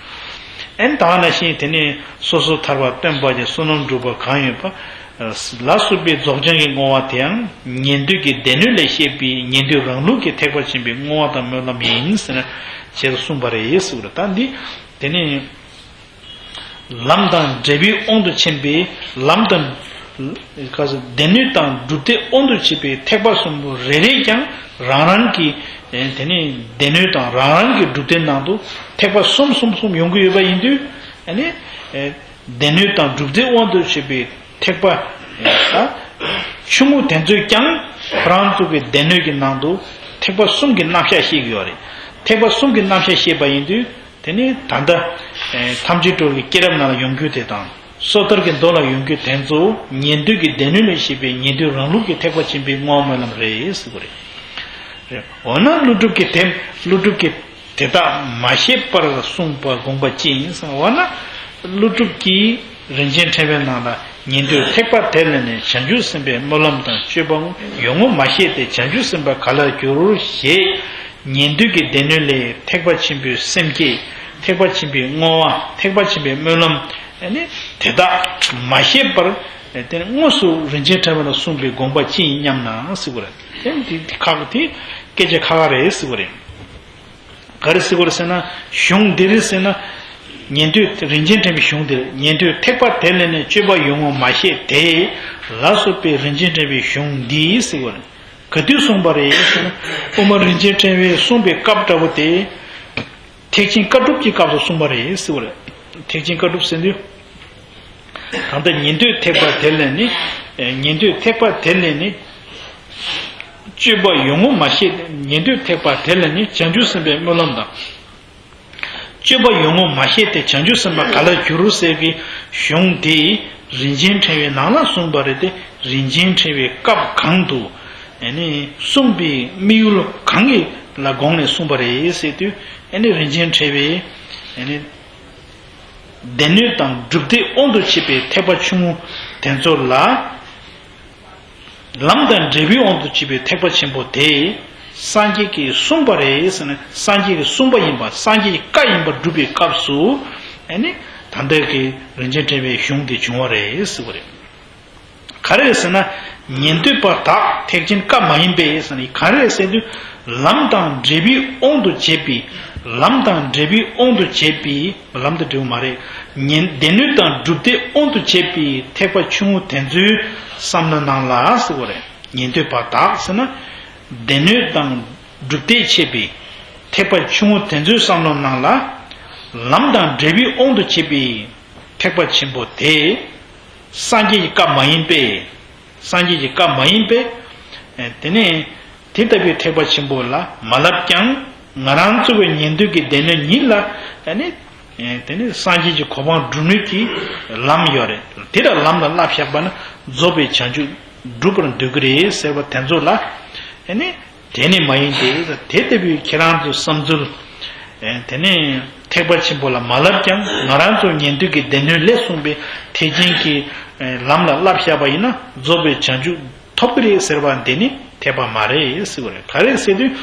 ཨན་ད་ག་ནང་བཞིན་དེ་ནས་སོ་སོ་ཐར་པ་སྟོན་པ་ཀྱི་བསོད་ནམས་འགྲུབ་པ་གང་ཡོད་པ། ལ་སོགས་པའི་རྫོགས་བྱང་གི་བསྔོ་བ་དེའང་ཉན་ཐོས་ཀྱི་སྡེ་སྣོད་ལས་བཤད་པའི་ཉན་ཐོས་རང་ལུགས་ཀྱི་ཐེག་པ་ཆེན་པོའི་བསྔོ་བ་དང་སྨོན་ལམ་ཡིན་ཟེར་ན་ཞེས་གསུངས་པ་རེད་ཟེར་བ་རེད། ད་འདི་དེ་ནས། ལམ་དང་འབྲས་བུའི་དབང་དུ་ཕྱིན་པའི་ལམ་དང་། སྡེ་སྣོད་དང་སྒྲུབ་སྡེ་དབང་དུ་བྱས་པའི་ཐེག་པ་གསུམ་པོ་རེ་རེས་ཀྱང་རང་རང་གི་དེ་ནི་སྡེ་སྣོད་དང་རང་རང་གི་སྒྲུབ་སྡེ་ནང་དུ་ཐེག་པ་གསུམ་གསུམ་གསུམ་ཡོང་གི་ཡོད་པ་ཡིན་དུས། སྡེ་སྣོད་དང་སྒྲུབ་སྡེ་དབང་དུ་བྱས་པའི་ཐེག་པ། ཆུང་ངུ་དེ་ཚོས་ཀྱང་རང་ཚུགས་པའི་སྡེ་སྣོད་ཀྱི་ནང་དུ་ཐེག་པ་གསུམ་གྱི་རྣམ་གཞག་ཤེས་ཀྱི་ཡོད་རེད། ཐེག་པ་གསུམ་གྱི་རྣམ་གཞག་ཤེས་པ་ཡིན་དུས། དེ་ནི་ད་ལྟ་ ཐམས་ཅད་གྲོལ་གྱི་སྐྱེས་རབས་ནང་ལ་ཡོང་རྒྱུ་དེ་དང་། སོ་ཐར་གྱི་མདོ་ལ་ཡོང་རྒྱུ་དེ་ཚོ་ཉན་ཐོས་ཀྱི་སྡེ་སྣོད་ལས་བཤད་པའི་ཉན་ཐོས་རང་ལུགས་ཀྱི་ཐེག་པ་ཆེན་པོའི་བསྔོ་བ་སྨོན་ལམ་རེད་ཟེར་གྱི་རེད། འོ་ན་ཀླུ་སྒྲུབ་ཀྱི་དེ་ཀླུ་སྒྲུབ་ཀྱི་དེ་དག་མ་བཤད་པར་གསུངས་པ་དགོངས་པ་ཅི་ཡིན་ཟེར་ན། འོ་ན་ཀླུ་སྒྲུབ་ཀྱིས་རིན་ཆེན་ཕྲེང་བའི་ནང་ལ་ཉན་ཐོས་ཐེག་པ་དེ་ལས་ནི་བྱང་ཆུབ་སེམས་དཔའི་སྨོན་ལམ་དང་སྤྱོད་པ་ཡོངས་སུ་མ་བཤད་དེ་བྱང་ཆུབ་སེམས་དཔའ་ག་ལ་འགྱུར་ཞེས། ཉན་ཐོས་ཀྱི་སྡེ་སྣོད་ལས་ཐེག་པ་ཆེན་པོའི་སེམས་བསྐྱེད། ཐེག་པ་ཆེན་པོའི་བསྔོ་བ། ཐེག་པ་ཆེན་པོའི་སྨོན་ལམ། ཨ་ནི་དེ་དག་མ་བཤད་པར། དེ་ནི་དངོས་སུ་རིན་ཆེན་ཕྲེང་བ་ལ་གསུངས་པའི་དགོངས་པ་ཅི་ཡིན་སྙམ་ན་ཟེར་གྱི་རེད། དེ་ནི་དེ་ཁག་དེ་སྐད་ཆ་ཁག་ཁག་རེད་ཟེར་གྱི་རེད། ག་རེ་ཟེར་གྱི་རེད་ཟེར་ན། གཞུང་འདིར་ཟེར་ན། ཉན་ཐོས་རིན་ཆེན་ཕྲེང་བའི་གཞུང་འདིར་ཉན་ཐོས་ཐེག་པ་དེ་ལས་ནི་སྤྱོད་པ་ཡོངས་སུ་མ་བཤད་དེ་ལ་སོགས་པའི་རིན་ཆེན་ཕྲེང་བའི་གཞུང་འདི་ཟེར་གྱི་རེད། ག་དུས་གསུངས་པ་རེད་ཟེར་ན། དབུ་མ་རིན་ཆེན་ཕྲེང་བས་གསུངས་པའི་སྐབས་འདྲ་བོ་དེ། ཐེག་ཆེན་བཀའ་སྒྲུབ་ཀྱི་སྐབས་སུ་གསུངས་པ་རེད་ཟེར་བ་རེད། ཐེག་ཆེན་བཀའ་སྒྲུབ་ཟེར་དུས། ད་ལྟ་ཉན་ཐོས་ཐེག་པ་དེ་ལས་ནི། ཉན་ཐོས་ཐེག་པ་དེ་ལས་ནི། སྤྱོད་པ་ཡོངས་སུ་མ་བཤད། ཉན་ཐོས་ཐེག་པ་དེ་ལས་ནི་བྱང་ཆུབ་སེམས་དཔའི་སྨོན་ལམ་དང་། སྤྱོད་པ་ཡོངས་སུ་མ་བཤད་དེ་བྱང་ཆུབ་སེམས་དཔའ་ག་ལ་འགྱུར་ཟེར་གྱི་གཞུང་དེ་རིན་ཆེན་ཕྲེང་བའི་ནང་ལ་གསུངས་པ་རེད་དེ། རིན་ཆེན་ཕྲེང་བའི་སྐབས་གང་དུ་ཨ་ནི་གསུངས་པའི་དམིགས་ཡུལ་གང་གི་ལ་དགོངས་ནས་གསུངས་པ་རེད་ཟེར་དུས། ཨ་ནི་རིན་ཆེན་ཕྲེང་བའི་ཨ་ནི་སྡེ་སྣོད་དང་སྒྲུབ་སྡེ་དབང་དུ་བྱས་པའི་ཐེག་པ་ཆུང་ངུ་དེ་ཚོ་ལ། ལམ་དང་འབྲས་བུའི་དབང་དུ་བྱས་པའི་ཐེག་པ་ཆེན་པོ་དེ། སངས་རྒྱས་ཀྱིས་གསུངས་པ་རེད་ཟེར་ན། སངས་རྒྱས་ཀྱིས་གསུངས་པ་ཡིན་པ། སངས་རྒྱས་ཀྱི་བཀའ་ཡིན་པར་སྒྲུབ་པའི་སྐབས་སུ། ཨ་ནི་ད་ལྟའི་གི་རིན་ཆེན་ཕྲེང་བའི་གཞུང་དེ་བྱུང་བ་རེད་ཟེར་བ་རེད། ག་རེ་རེད་ཟེར་ན། ཉན་ཐོས་པ་དག་ཐེག་ཆེན་བཀའ་མ་ཡིན་པས་ཟེར་ན། ག་རེ་རེད་ཟེར་དུས། ལམ་དང་འབྲས་བུའི་དབང་དུ་བྱས་པའི། ལམ་དང་འབྲས་བུའི་དབང་དུ་བྱས་པའི། ལམ་དང་འབྲས་བུ་མ་རེད། ཉན་སྡེ་སྣོད་དང་སྒྲུབ་སྡེ་དབང་དུ་བྱས་པའི་ཐེག་པ་ཆུང་ངུ་དེ་ཚོའི་བསམ་བློ་ནང་ལ་ཟེར་བ་རེད། ཉན་ཐོས་པ་དག་ཟེར་ན། སྡེ་སྣོད་དང་སྒྲུབ་སྡེ་བྱས་པའི་ཐེག་པ་ཆུང་ངུ་དེ་ཚོའི་བསམ་བློ་ནང་ལ། ལམ་དང་འབྲས་བུའི་དབང་དུ་བྱས་པའི་ཐེག་པ་ཆེན་པོ་དེ། སངས་རྒྱས་ཀྱི་བཀའ་མ་ཡིན་པས། སངས་རྒྱས་ཀྱི་བཀའ་མ་ཡིན་པས། དེ་ནས་དེ་ལྟ་བུའི་ཐེག་པ་ཆེན་པོ་ལ་མ་བསླབས་ཀྱང་། ང་རང་ཚོ་བའི་ཉན་ཐོས་ཀྱི་སྡེ་སྣོད་ཉིད་ལ་ཨ་ནི། དེ་ནི་སངས་རྒྱས་ཀྱི་གོ་འཕང་སྒྲུབ་ནུས་ཀྱི་ལམ་ཡོད་རེད། དེ་ལ་ལམ་ལ་བསླབ་བཞག་པ་ན་རྫོགས་པའི་བྱང་ཆུབ་སྒྲུབ་པར་འདོད་ཀྱི་རེད་ཟེར་བ་དེ་ཚོ་ལ། ཨ་ནི། དེ་ནི་མ་ཡིན་ཏེ། དེ་ལྟ་བུའི་ཁྱེད་རང་ཚོའི་བསམ་ཚུལ། དེ་ནི་ཐེག་པ་ཆེན་པོ་ལ་མ་བསླབས་ཀྱང་། ང་རང་ཚོ་ཉན་ཐོས་ཀྱི་སྡེ་སྣོད་ལས་གསུངས་པའི་ཐེག་ཆེན་གྱི་ལམ་ལ་བསླབ་བཞག་པ་ཡིན་ན་རྫོགས་པའི་བྱང་ཆུབ་ཐོབ་ཀྱི་རེད་ཟེར་བ་འདི་ནི་འཐད་པ་མ་རེད་ཟེར་བ་རེད། ག་རེ་ཟེར་དུས།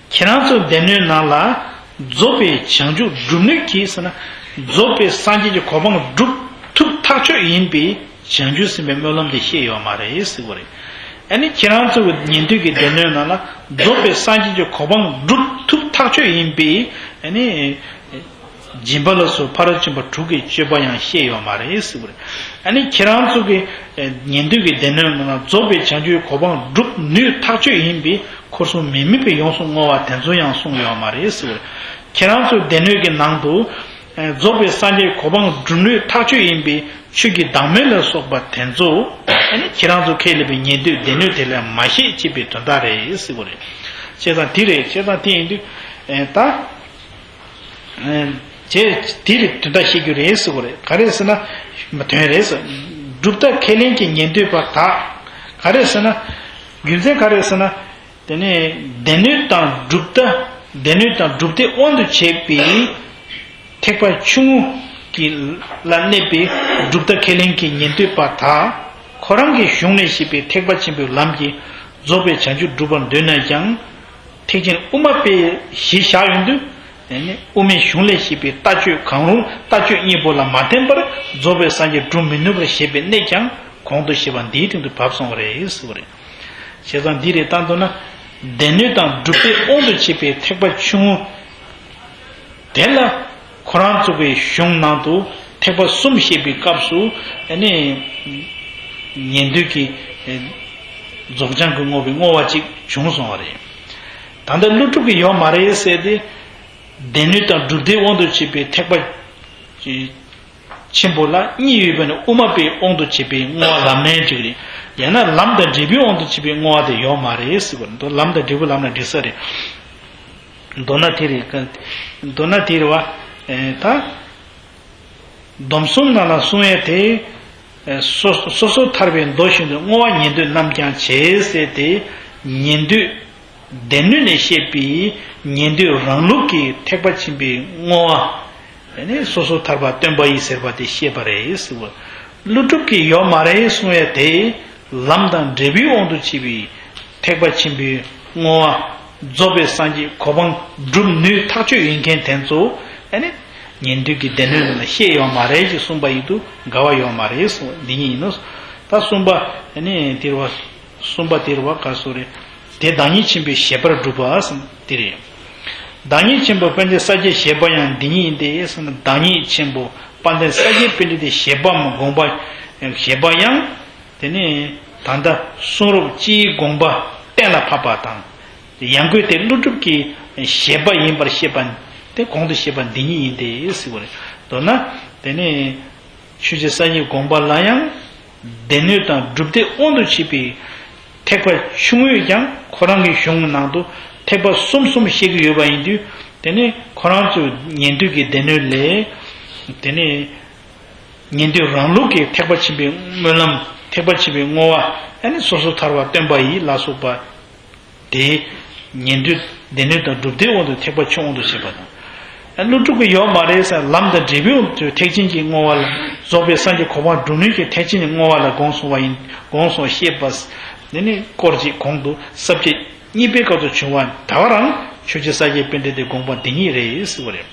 ཁྱེད་རང་ཚོ་སྡེ་སྣོད་ནང་ལ་རྫོགས་པའི་བྱང་ཆུབ་སྒྲུབ་ནུས་ཀྱི་ཟེར་ན། རྫོགས་པའི་སངས་རྒྱས་ཀྱི་གོ་འཕང་སྒྲུབ་ཐུབ་ཐག་ཆོད་ཡིན་པའི་བྱང་ཆུབ་སེམས་དཔའི་སྨོན་ལམ་དེ་བཤད་ཡོད་མ་རེད་ཟེར་བ་རེད། ཨ་ནི་ཁྱེད་རང་ཚོ་གི་ཉན་ཐོས་ཀྱི་སྡེ་སྣོད་ནང་ལ་རྫོགས་པའི་སངས་རྒྱས་ཀྱི་གོ་འཕང་སྒྲུབ་ཐུབ་ཐག་ཆོད་ཡིན་པའི། ཨ་ནི། སྦྱིན་པ་ལ་སོགས་ཕ་རོལ་ཕྱིན་པ་དྲུག་གི་སྤྱོད་པ་ཡང་བཤད་ཡོད་མ་རེད་ཟེར་བ་རེད། ཨ་ནི་ཁྱེད་རང་ཚོ་གི་ཉན་ཐོས་ཀྱི་སྡེ་སྣོད་ནང་ལ་རྫོགས་པའི་བྱང་ཆུབ་གོ་འཕང་སྒྲུབ་ནུས་ཐག་ཆོད་ཡིན་པའི་འཁོར་གསུམ་མི་དམིགས་པའི་ཡོངས་སུ་བསྔོ་བ་དེ་ཚོ་ཡང་གསུངས་ཡོད་མ་རེད་ཟེར་བ་རེད། ཁྱེད་རང་ཚོའི་སྡེ་སྣོད་ཀྱི་ནང་དུ་རྫོགས་པའི་སངས་རྒྱས་གོ་འཕང་སྒྲུབ་ནུས་ཐག་ཆོད་ཡིན་པའི་ཆོས་ཀྱི་བདག་མེད་ལ་སོགས་པ་དེ་ཚོ། ཨ་ནི་ཁྱེད་རང་ཚོ་ཁས་ལེན་པའི་ཉན་ཐོས་སྡེ་སྣོད་དེ་ལ་མ་བཤད་ཅེས་པའི་དོན་དག་རེད་ཟེར་བ་རེད། བྱས་ཙང་དེ་རེད། བྱས་ཙང་དེ་ཡིན་དུས་ད། ཨེ། བྱས་དེ་རེད། དོན་དག་བཤད་རྒྱུ་རེད་ཟེར་བ་རེད། ག་རེ་ཟེར་ན། མ་དོན་རེད་ཟེར། གྲུབ་མཐའ་ཁས་ལེན་གྱི་ཉན་ཐོས་པ་དག་ག་རེ་ཟེར་ན། རྒྱུ་མཚན་ག་རེ་ཟེར་ན། དེ་ནས་སྡེ་སྣོད་དང་གྲུབ་མཐའ། སྡེ་སྣོད་དང་སྒྲུབ་སྡེ་དབང་དུ་བྱས་པའི་ཐེག་པ་ཆུང་ངུ་གི་ལ་གནས་པའི་གྲུབ་མཐའ་ཁས་ལེན་གྱི་ཉན་ཐོས་པ་དག་ཁོ་རང་གི་གཞུང་ནས་བཤད་པའི་ཐེག་པ་ཆེན་པོའི་ལམ་གྱིས་རྫོགས་པའི་བྱང་ཆུབ་སྒྲུབ་པར་འདོད་ན་ཡང་། ཐེག་ཆེན་དབུ་མ་པའི་གཞི་བཞག་ཡོང་དུས། དེ་ནི་དབུ་མའི་གཞུང་ལས་བཤད་པའི་ལྟ་སྤྱོད་གང་རུང་ལྟ་སྤྱོད་གཉིས་པོ་ལ་མ་བརྟེན་པར་རྫོགས་པའི་སངས་རྒྱས་སྒྲུབ་མི་ནུས་པར་བཞེད་པའི་གནད་ཀྱང་གོང་དུ་བཤད་པ་འདིའི་སྟེང་དུ་བབས་སོང་བ་རེད་ཟེར་བ་རེད། བྱས་ཙང་འདི་རེད། ད་མདོར་ན། སྡེ་སྣོད་དང་སྒྲུབ་སྡེ་དབང་དུ་བྱས་པའི་ཐེག་པ་ཆུང་ངུ། དེ་ལ་ཁོ་རང་ཚོ་གི་གཞུང་ནང་དུ་ཐེག་པ་གསུམ་བཤད་པའི་སྐབས་སུ་ཨ་ནི་ཉན་ཐོས་ཀྱི་རྫོགས་བྱང་གི་བསྔོ་བའི་བསྔོ་བ་ཅིག་བྱུང་སོང་བ་རེད། ད་ལྟ་ཀླུ་སྒྲུབ་ཀྱི་ཡོད་མ་རེད་ཟེར་ཏེ། སྡེ་སྣོད་དང་སྒྲུབ་སྡེ་དབང་དུ་བྱས་པའི་ཐེག་པ་ཆེན་པོ་ལ་གཉིས་ཡོད་པ་ནི་དབུ་མ་པའི་དབང་དུ་བྱས་པའི་བསྔོ་བ་ལམ་སྣེ་གཅིག་རེད། ཡང་ན་ལམ་དང་འབྲས་བུའི་དབང་དུ་བྱས་པའི་བསྔོ་བ་དེ་ཡོད་མ་རེད་ཟེར་བ་རེད། མདོར་ལམ་དང་འབྲས་བུ་ལམ་ན་འགྲིག་ས་རེད། མདོར་ན་དེ་རེད། མདོར་ན་དེ་རེད་བ། ད་སྡོམ་གསུམ་ནང་ལ་གསུང་ཡས་དེ། སོ་སོ་སོ་ཐར་པའི་མདོ་བཞིན་དུ་བསྔོ་བ་ཉན་ཐོས་རྣམས་ཀྱང་བྱེད་ཟེར་ཏེ། ཉན་ཐོས་སྡེ་སྣོད་ནས་བཤད་པའི་ཉན་ཐོས་རང་ལུགས་ཀྱི་ཐེག་པ་ཆེན་པོའི་བསྔོ་བ། ཡ་ནི་སོ་སོ་ཐར་པ་སྟོན་པ་ཡི་ཟེར་བ་དེ་བཤད་པ་རེད་ཟེར་བ། ཀླུ་སྒྲུབ་ཀྱིས་ཡོད་མ་རེད་གསུང་ཡས་དེ། ལམ་དང་འབྲས་བུའི་དབང་དུ་བྱས་པའི་ཐེག་པ་ཆེན་པོའི་བསྔོ་བ། རྫོགས་པའི་སངས་རྒྱས་གོ་འཕང་སྒྲུབ་ནུས་ཐག་ཆོད་ཡིན་མཁན་དེ་ཚོ། ཨ་ནི་ཉན་ཐོས་ཀྱི་སྡེ་སྣོད་ལ་བཤད་ཡོད་མ་རེད་ཅེས་གསུངས་པ་ཡིན་དུས་འགལ་བ་ཡོད་མ་རེད་གསུངས། འདི་ཉིད་ཡིན་ནོ། ད་གསུམ་པ་ཨ་ནི་དེ་རེད་བ། གསུམ་པ་དེ་རེད་བ། ག་སོ་རེད། དེ་བདག་ཉིད་ཆེན་པོའི་བཞེད་པར་གྲུབ་པ་གསུངས་དེ་རེད། བདག་ཉིད་ཆེན་པོ་དཔལ་ལྡན་ས་སྐྱའི་བཞེད་པ་ཡང་འདི་ཉིད་ཡིན་ཏེ་གསུངས་ན། བདག་ཉིད་ཆེན་པོ་དཔལ་ལྡན་ས་སྐྱའི་པཎྜི་ཏའི་བཞེད་པའམ་དགོངས་པ། བཞེད་པ་ཡང་། དེ་ནི་ད་ལྟ་གསུང་རབ་སྤྱིའི་དགོངས་པ་གཏན་ལ་ཕབ་པ་དང་། ཡང་སྒོས་དེ་ཀླུ་སྒྲུབ་ཀྱི་བཞེད་པ་ཡིན་པར་བཤད་པ། དེ་གོང་དུ་བཤད་པ་འདི་ཉིད་ཡིན་ཏེ་ཟེར་བ་རེད། མདོར་ན་དེ་ནི་ཆོས་རྗེ་ས་སྐྱའི་དགོངས་པ་ལ་ཡང་སྡེ་སྣོད་དང་སྒྲུབ་སྡེ་དབང་དུ་བྱས་པའི་ཐེག་པ་ཆུང་ངུས་ཀྱང་ཁོ་རང་གི་གཞུང་ནང་དུ་ཐེག་པ་གསུམ་གསུམ་བཤད་ཀྱི་ཡོད་པ་ཡིན་དུས། དེ་ནི་ཁོ་རང་ཚོའི་ཉན་ཐོས་ཀྱི་སྡེ་སྣོད་ལས། དེ་ནི། ཉན་ཐོས་རང་ལུགས་ཀྱི་ཐེག་པ་ཆེན་པོའི་སྨོན་ལམ། ཐེག་པ་ཆེན་པོའི་བསྔོ་བ། ཨ་ནི་སོ་སོ་ཐར་པ་སྟོན་པ་ཡི་ལ་སོགས་པ། དེ་ཉན་ཐོས་སྡེ་སྣོད་དང་སྒྲུབ་སྡེའི་དབང་དུ་ཐེག་པ་ཆུང་དབང་དུ་བྱེད་པ་དང་། ཨ་ཀླུ་སྒྲུབ་ཀྱིས་ཡོད་མ་རེད་ཟེར། ལམ་དང་འབྲས་བུའི་དབང་དུ་ཐེག་ཆེན་གྱི་བསྔོ་བ་ལ། རྫོགས་པའི་སངས་རྒྱས་གོ་འཕང་སྒྲུབ་ནུས་ཀྱི་ཐེག་ཆེན་གྱི་བསྔོ་བ་ལ་དགོངས་གསུངས་པ་ཡིན། དགོངས་གསུངས་བཤད་པ། འདི་ནི་སྐོར་གཅིག་གོང་དུ་ས་བཅད་གཉིས་པའི་སྐབས་སུ་བྱུང་བ་ད་ག་རང་ཆོས་རྗེ་ས་སྐྱའི་པཎྜི་ཏའི་དགོངས་པ་འདི་ཉིད་རེད་ཟེར་བ་རེད།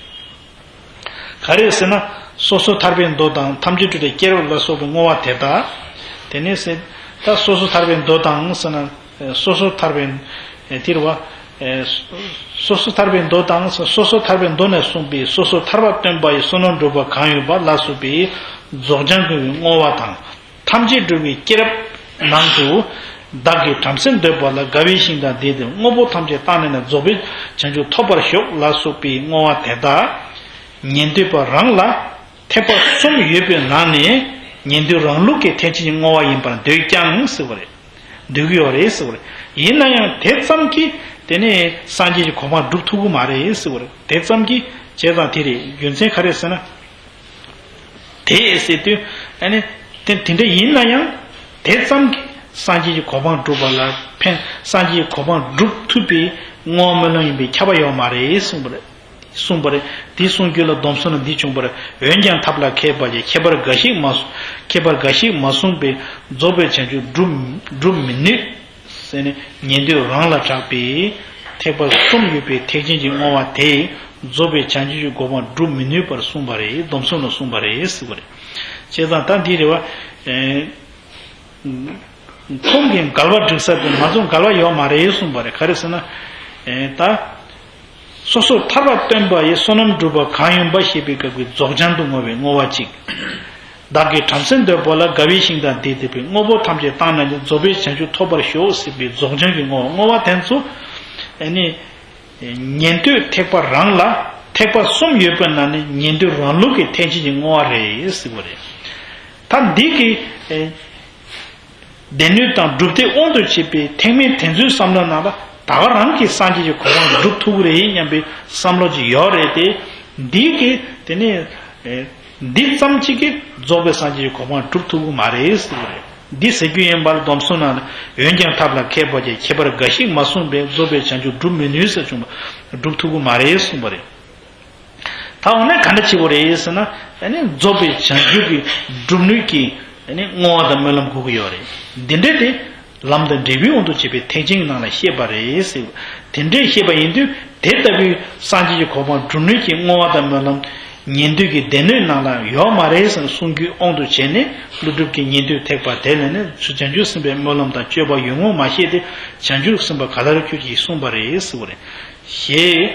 ག་རེ་ཟེར་ན། སོ་སོ་ཐར་པའི་མདོ་དང་ཐམས་ཅད་སྒྲུབ་པའི་སྐྱེས་རབས་ལ་སོགས་པའི་བསྔོ་བ་དེ་དག་དེ་ནས་ཟེར། ད་སོ་སོ་ཐར་པའི་མདོ་དང་ཟེར་ན། སོ་སོ་ཐར་པའི། དེ་རེད་བ། སོ་སོ་ཐར་པའི་མདོ་དང་། སོ་སོ་ཐར་པའི་མདོ་ནས་གསུངས་པའི་སོ་སོ་ཐར་པ་སྟོན་པ་ཡི་བསོད་ནམས་འགྲུབ་པ་གང་ཡིན་པ་ལ་སོགས་པའི་རྫོགས་བྱང་གི་བསྔོ་བ་དང་། ཐམས་ཅད་འགྲུབ་པའི་སྐྱེས་རབས་ནང་དུ། བདག་གིས་བྲམ་ཟེ་འདོད་པ་ལ། དགའ་བའི་ཞིང་དང་ལྡན་ཏེ། དངོས་པོ་ཐམས་ཅད་བཏང་ནས་ནི། རྫོགས་པའི་བྱང་ཆུབ་ཐོབ་པར་ཤོག་ལ་སོགས་པའི་བསྔོ་བ་དེ་དག་ཉན་ཐོས་པ་རང་ལ་ཐེག་པ་གསུམ་ཡོད་པའི་ནང་ནས་ཉན་ཐོས་རང་ལུགས་ཀྱི་ཐེག་ཆེན་གྱི་བསྔོ་བ་ཡིན་པར་འདོད་ཀྱང་ཟེར་བ་རེད། འདོད་ཀྱི་ཡོད་རེད་ཟེར་བ་རེད། ཡིན་ན་ཡང་དེ་ཙམ་གྱིས་དེ་ནས་སངས་རྒྱས་ཀྱི་གོ་འཕང་སྒྲུབ་ཐུབ་ཀྱི་མ་རེད་ཟེར་བ་རེད། དེ་ཙམ་གྱིས་བྱས་ཙང་དེ་རེད། རྒྱུ་མཚན་ག་རེ་ཟེར་ན། དེ་ཟེར་དུས། ཨ་ནི། དེ་དེ་འདྲ་ཡིན་ན་ཡང་། དེ་ཙམ་གྱིས་སངས་རྒྱས་ཀྱི་གོ་འཕང་སྒྲུབ་པ་ལ་ཕན། སངས་རྒྱས་ཀྱི་གོ་འཕང་སྒྲུབ་ཐུབ་པའི་བསྔོ་བ་སྨོན་ལམ་ཡིན་པས་ཁྱབ་པ་ཡོད་མ་རེད་གསུངས་པ་རེད། གསུངས་པ་རེད། དེའི་གསུང་རྒྱུན་ལ་སྡོམ་གསུམ་ལ་འདི་བྱུང་བ་རེད། འོན་ཀྱང་ཐབས་ལ་མཁས་པ་ཡིས། ཁྱད་པར་འགའ་ཞིག་མ་གསུངས། ཁྱད་པར་འགའ་ཞིག་མ་གསུངས་པས་རྫོགས་པའི་བྱང་ཆུབ་སྒྲུབ་སྒྲུབ་མི་ནུས། ཟེར་ནས་ཉན་ཐོས་རང་ལ་གྲགས་པའི་ཐེག་པ་གསུམ་ཡོད་པའི་ཐེག་ཆེན་གྱི་བསྔོ་བ་དེས་རྫོགས་པའི་བྱང་ཆུབ་ཀྱི་གོ་འཕང་སྒྲུབ་མི་ནུས་པར་གསུངས་པ་རེད། སྡོམ་གསུམ་ལ་གསུངས་པ་རེད་ཟེར་བ་རེད། བྱས་ཙང་ད་འདི་རེད་བ། ཁོང་གིས་འགལ་བ་སྒྲིག་ས་དེ་ང་ཚོ་འགལ་བ་ཡོད་མ་རེད་གསུངས་པ་རེད། ག་རེ་ཟེར་ན། ད། སོ་སོ་ཐར་པ་སྟོན་པ་ཡི་བསོད་ནམས་འགྲུབ་པ་གང་ཡིན་པ་ཤེས་པའི་སྐབས་ཀྱི་རྫོགས་བྱང་དུ་བསྔོ་བའི་བསྔོ་བ་གཅིག་བདག་གིས་བྲམ་ཟེ་འདོད་པ་ལ། དགའ་བའི་ཞིང་དང་ལྡན་ཏེ། དངོས་པོ་ཐམས་ཅད་བཏང་ནས་ནི། རྫོགས་པའི་བྱང་ཆུབ་ཐོབ་པར་ཤོག་ཟེར་བའི་རྫོགས་བྱང་གི་བསྔོ་བ། བསྔོ་བ་དེ་ཚོ། ཨ་ནི། ཉན་ཐོས་ཐེག་པ་རང་ལ་ཐེག་པ་གསུམ་ཡོད་པའི་ནང་ནས་ཉན་ཐོས་རང་ལུགས་ཀྱི་ཐེག་ཆེན་གྱི་བསྔོ་བ་རེད་ཟེར་བ་རེད། ད་འདི་གི། སྡེ་སྣོད་དང་སྒྲུབ་སྡེ་དབང་དུ་བྱས་པའི་ཐེག་དམན་དེ་ཚོའི་བསམ་བློ་ནང་ལ་ད་ག་རང་གིས་སངས་རྒྱས་ཀྱི་གོ་འཕང་སྒྲུབ་ཐུབ་ཀྱི་རེད་སྙམ་པའི་བསམ་བློ་ཅིག་ཡོད་རེད་དེ། འདི་གི་དེ་ནས་འདི་ཙམ་གཅིག་གིས་རྫོགས་པའི་སངས་རྒྱས་ཀྱི་གོ་འཕང་སྒྲུབ་ཐུབ་ཀྱི་མ་རེད་ཟེར་བ་རེད། འདི་ཟེར་རྒྱུ་ཡིན་པར་སྡོམ་གསུམ་ནང་ལ། འོན་ཀྱང་ཐབས་ལ་མཁས་པ་ཡིས། ཁྱད་པར་འགའ་ཞིག་མ་གསུངས་པས། རྫོགས་པའི་བྱང་ཆུབ་སྒྲུབ་མི་ནུས་ཟེར་བྱུང་བ། སྒྲུབ་ཐུབ་ཀྱི་མ་རེད་གསུངས་པ་རེད། ད་འོ་ན་ག་འདྲ་བྱེད་དགོས་རེད་ཟེར་ན། ཨ་ནི་རྫོགས་པའི་བྱང་ཆུབ་ཀྱི་སྒྲུབ་ནུས་ཀྱི་ཨ་ནི་བསྔོ་བ་དང་སྨོན་ལམ་དགོས་ཀྱི་ཡོད་རེད། འདི་འདྲ་དེ་ལམ་དང་འབྲས་བུའི་དབང་དུ་བྱས་པའི་ཐེག་ཆེན་གྱི་ནང་ལ་བཤད་པ་རེད་ཟེར། དེ་འདྲའི་བཤད་པ་ཡིན་དུས་དེ་ལྟ་བུའི་སངས་རྒྱས་ཀྱི་གོ་འཕང་སྒྲུབ་ནུས་ཀྱི་བསྔོ་བ་དང་སྨོན་ལམ་ཉན་ཐོས་ཀྱི་སྡེ་སྣོད་ནང་ལ་ཡོད་མ་རེད་ཟེར་གསུང་རྒྱུའི་དབང་དུ་བྱས་ནས། ཀླུ་སྒྲུབ་ཀྱིས་ཉན་ཐོས་ཐེག་པ་དེ་ལ་ནི་བྱང་ཆུབ་སེམས་དཔའི་སྨོན་ལམ་དང་སྤྱོད་པ་ཡོད་ངོ་མ་ཤེས་ཏེ། བྱང་ཆུབ་སེམས་དཔའ་ག་ལ་རུ་ཁྱོད་ཀྱིས་གསུངས་པ་རེད་ཟེར་བ་རེད། ཞེས།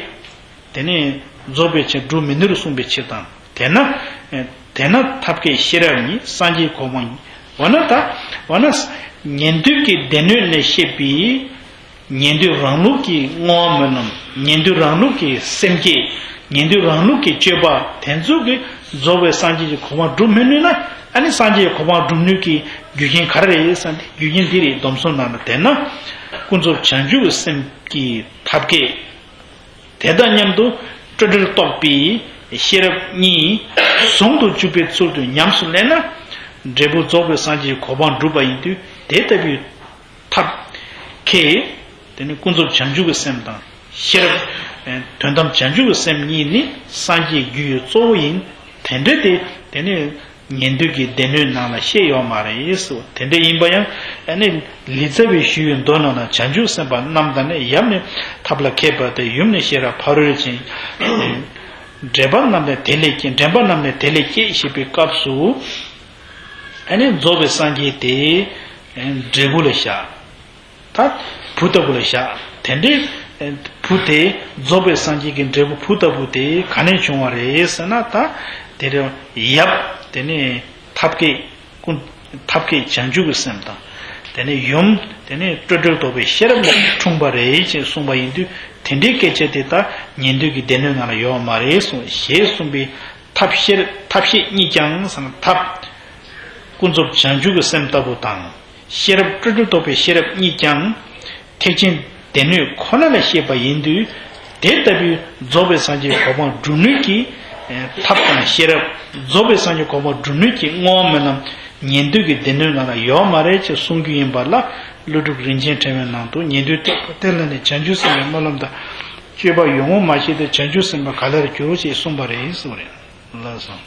དེ་ནས་རྫོགས་པའི་བྱང་སྒྲུབ་མི་ནུས་གསུངས་པའི་ཕྱིར་དང་། དེས་ན། དེས་ན་ཐབས་མཁས་ཤེས་རབ་ཉིད། སངས་རྒྱས་གོ་འཕང་། འོ་ན་ད། འོ་ན། ཉན་ཐོས་ཀྱི་སྡེ་སྣོད་ནས་བཤད་པའི། ཉན་ཐོས་རང་ལུགས་ཀྱི་བསྔོ་བ་སྨོན་ལམ། ཉན་ཐོས་རང་ལུགས་ཀྱི་སེམས་བསྐྱེད། ཉན་ཐོས་རང་ལུགས་ཀྱི་སྤྱོད་པ་དེ་ཚོ་གིས་རྫོགས་པའི་སངས་རྒྱས་ཀྱི་གོ་འཕང་སྒྲུབ་མི་ནུས་ན། ཨ་ནི་སངས་རྒྱས་ཀྱི་གོ་འཕང་སྒྲུབ་ནུས་ཀྱི་རྒྱུ་རྐྱེན་ག་རེ་རེད་ཟེར་ན། རྒྱུ་རྐྱེན་འདི་རེད། སྡོམ་གསུམ་ནང་ལ། དེས་ན་ཀུན་རྫོབ་བྱང་ཆུབ་སེམས་ཀྱི་ཐབས་མཁས། དེ་དང་མཉམ་དུ་སྤྲོས་བྲལ་རྟོགས་པའི་ ཤེས་རབ་གཉིས་ཟུང་དུ་འཇུག་པའི་ཚུལ་དུ་ཉམས་སུ་ལེན་ན། འབྲས་བུ་རྫོགས་པའི་སངས་རྒྱས་ཀྱི་གོ་འཕང་འགྲུབ་པ་ཡིན་དུས། དེ་ལྟ་བུའི་ཐབས་མཁས། དེ་ནི་ཀུན་རྫོབ་བྱང་ཆུབ་ཀྱི་སེམས་དང་། ཤེས་རབ་དོན་དམ་བྱང་ཆུབ་ཀྱི་སེམས་གཉིས་ནི་སངས་རྒྱས་རྒྱུ་ཡི་གཙོ་བོ་ཡིན། དེ་འདྲ་སྟེ། དེ་ནི་ཉན་ཐོས་ཀྱི་སྡེ་སྣོད་ནང་ལ་བཤད་ཡོད་མ་རེད་ཟེར། དེ་འདྲ་ཡིན་པ་ཡང་། ཨ་ནི་ལི་ཙཱ་བའི་ཞུ་བའི་མདོ་ནང་ལ་བྱང་ཆུབ་སེམས་དཔའ་རྣམས་དང་ནི། ཡབ་ནི་ཐབས་ལ་མཁས་པ་སྟེ། ཡུམ་ནི་ཤེས་རབ་ཕ་རོལ་ཕྱིན། འདྲེན་པ་རྣམས་ལས་དེ་ལས་སྐྱེས། འདྲེན་པ་རྣམས་ལས་དེ་ལས་སྐྱེས་ཞེས་པའི་སྐབས་སུ། ཨ་ནི་རྫོགས་པའི་སངས་རྒྱས་དེ་འབྲས་བུ་ལ་བཞག་ད་བུ་ལྟ་བུ་ལ་བཞག་དེ་འདྲའི་བུ་དེ། རྫོགས་པའི་སངས་རྒྱས་ཀྱི་འབྲས་བུ་བུ་ལྟ་བུ་དེ་ག་ནས་བྱུང་བ་རེད་ཟེར་ན། ད་དེ་རེད། ཡབ་དེ་ནི་ཐབས་མཁས། ཀུན། ཐབས་མཁས་བྱང་ཆུབ་ཀྱི་སེམས་དང་། དེ་ནས་ཡུམ་དེ་ནི་སྤྲོས་བྲལ་རྟོགས་པའི་ཤེས་རབ་ལ་འཁྲུངས་པ་རེད་ཅེས་གསུངས་པ་ཡིན་དུས། དེ་འདྲའི་སྐད་ཆ་དེ་ད་ཉན་ཐོས་ཀྱི་སྡེ་སྣོད་ནང་ལ་ཡོད་མ་རེད་གསུངས། ཞེས་གསུངས་པའི་ཐབས་ཤེས། ཐབས་ཤེས་གཉིས་ཀྱང་ཟེར་ན། ཐབས་ཀུན་རྫོབ་བྱང་ཆུབ་ཀྱི་སེམས་ལྟ་བུ་དང་། ཤེས་རབ་སྤྲོས་བྲལ་རྟོགས་པའི་ཤེས་རབ་གཉིས་ཀྱང་། ཐེག་ཆེན་སྡེ་སྣོད་ཁོ་ན་ལ་བཤད་པ་ཡིན་དུས། དེ་ལྟ་བུའི་རྫོགས་པའི་སངས་རྒྱས་གོ་འཕང་སྒྲུབ་ནུས་ཀྱི་ཐབས་དང་ཤེས་རབ། རྫོགས་པའི་སངས་རྒྱས་གོ་འཕང་སྒྲུབ་ནུས་ཀྱི་བསྔོ་བ་སྨོན་ལམ་ཉན་ཐོས་ཀྱི་སྡེ་སྣོད་ནང་ལ་ཡོད་མ་རེད་ཅེས་གསུང་རྒྱུ་ཡིན་པ་ལ། ཀླུ་སྒྲུབ་རིན་ཆེན་ཕྲེང་བའི་ནང་དུ། ཉན་ཐོས་ཐེག་པ་དེ་ལ་ནི། བྱང་ཆུབ་སེམས་དཔའི་སྨོན་ལམ་དང་། སྤྱོད་པ་ཡོངས་བསྔོ་མ་བྱས་ཏེ། བྱང་ཆུབ་སེམས་དཔའ་ག་ལ་གྱུར་ཅེས་གསུངས་པ་རེད་གསུངས་རེད། ལགས་སོ།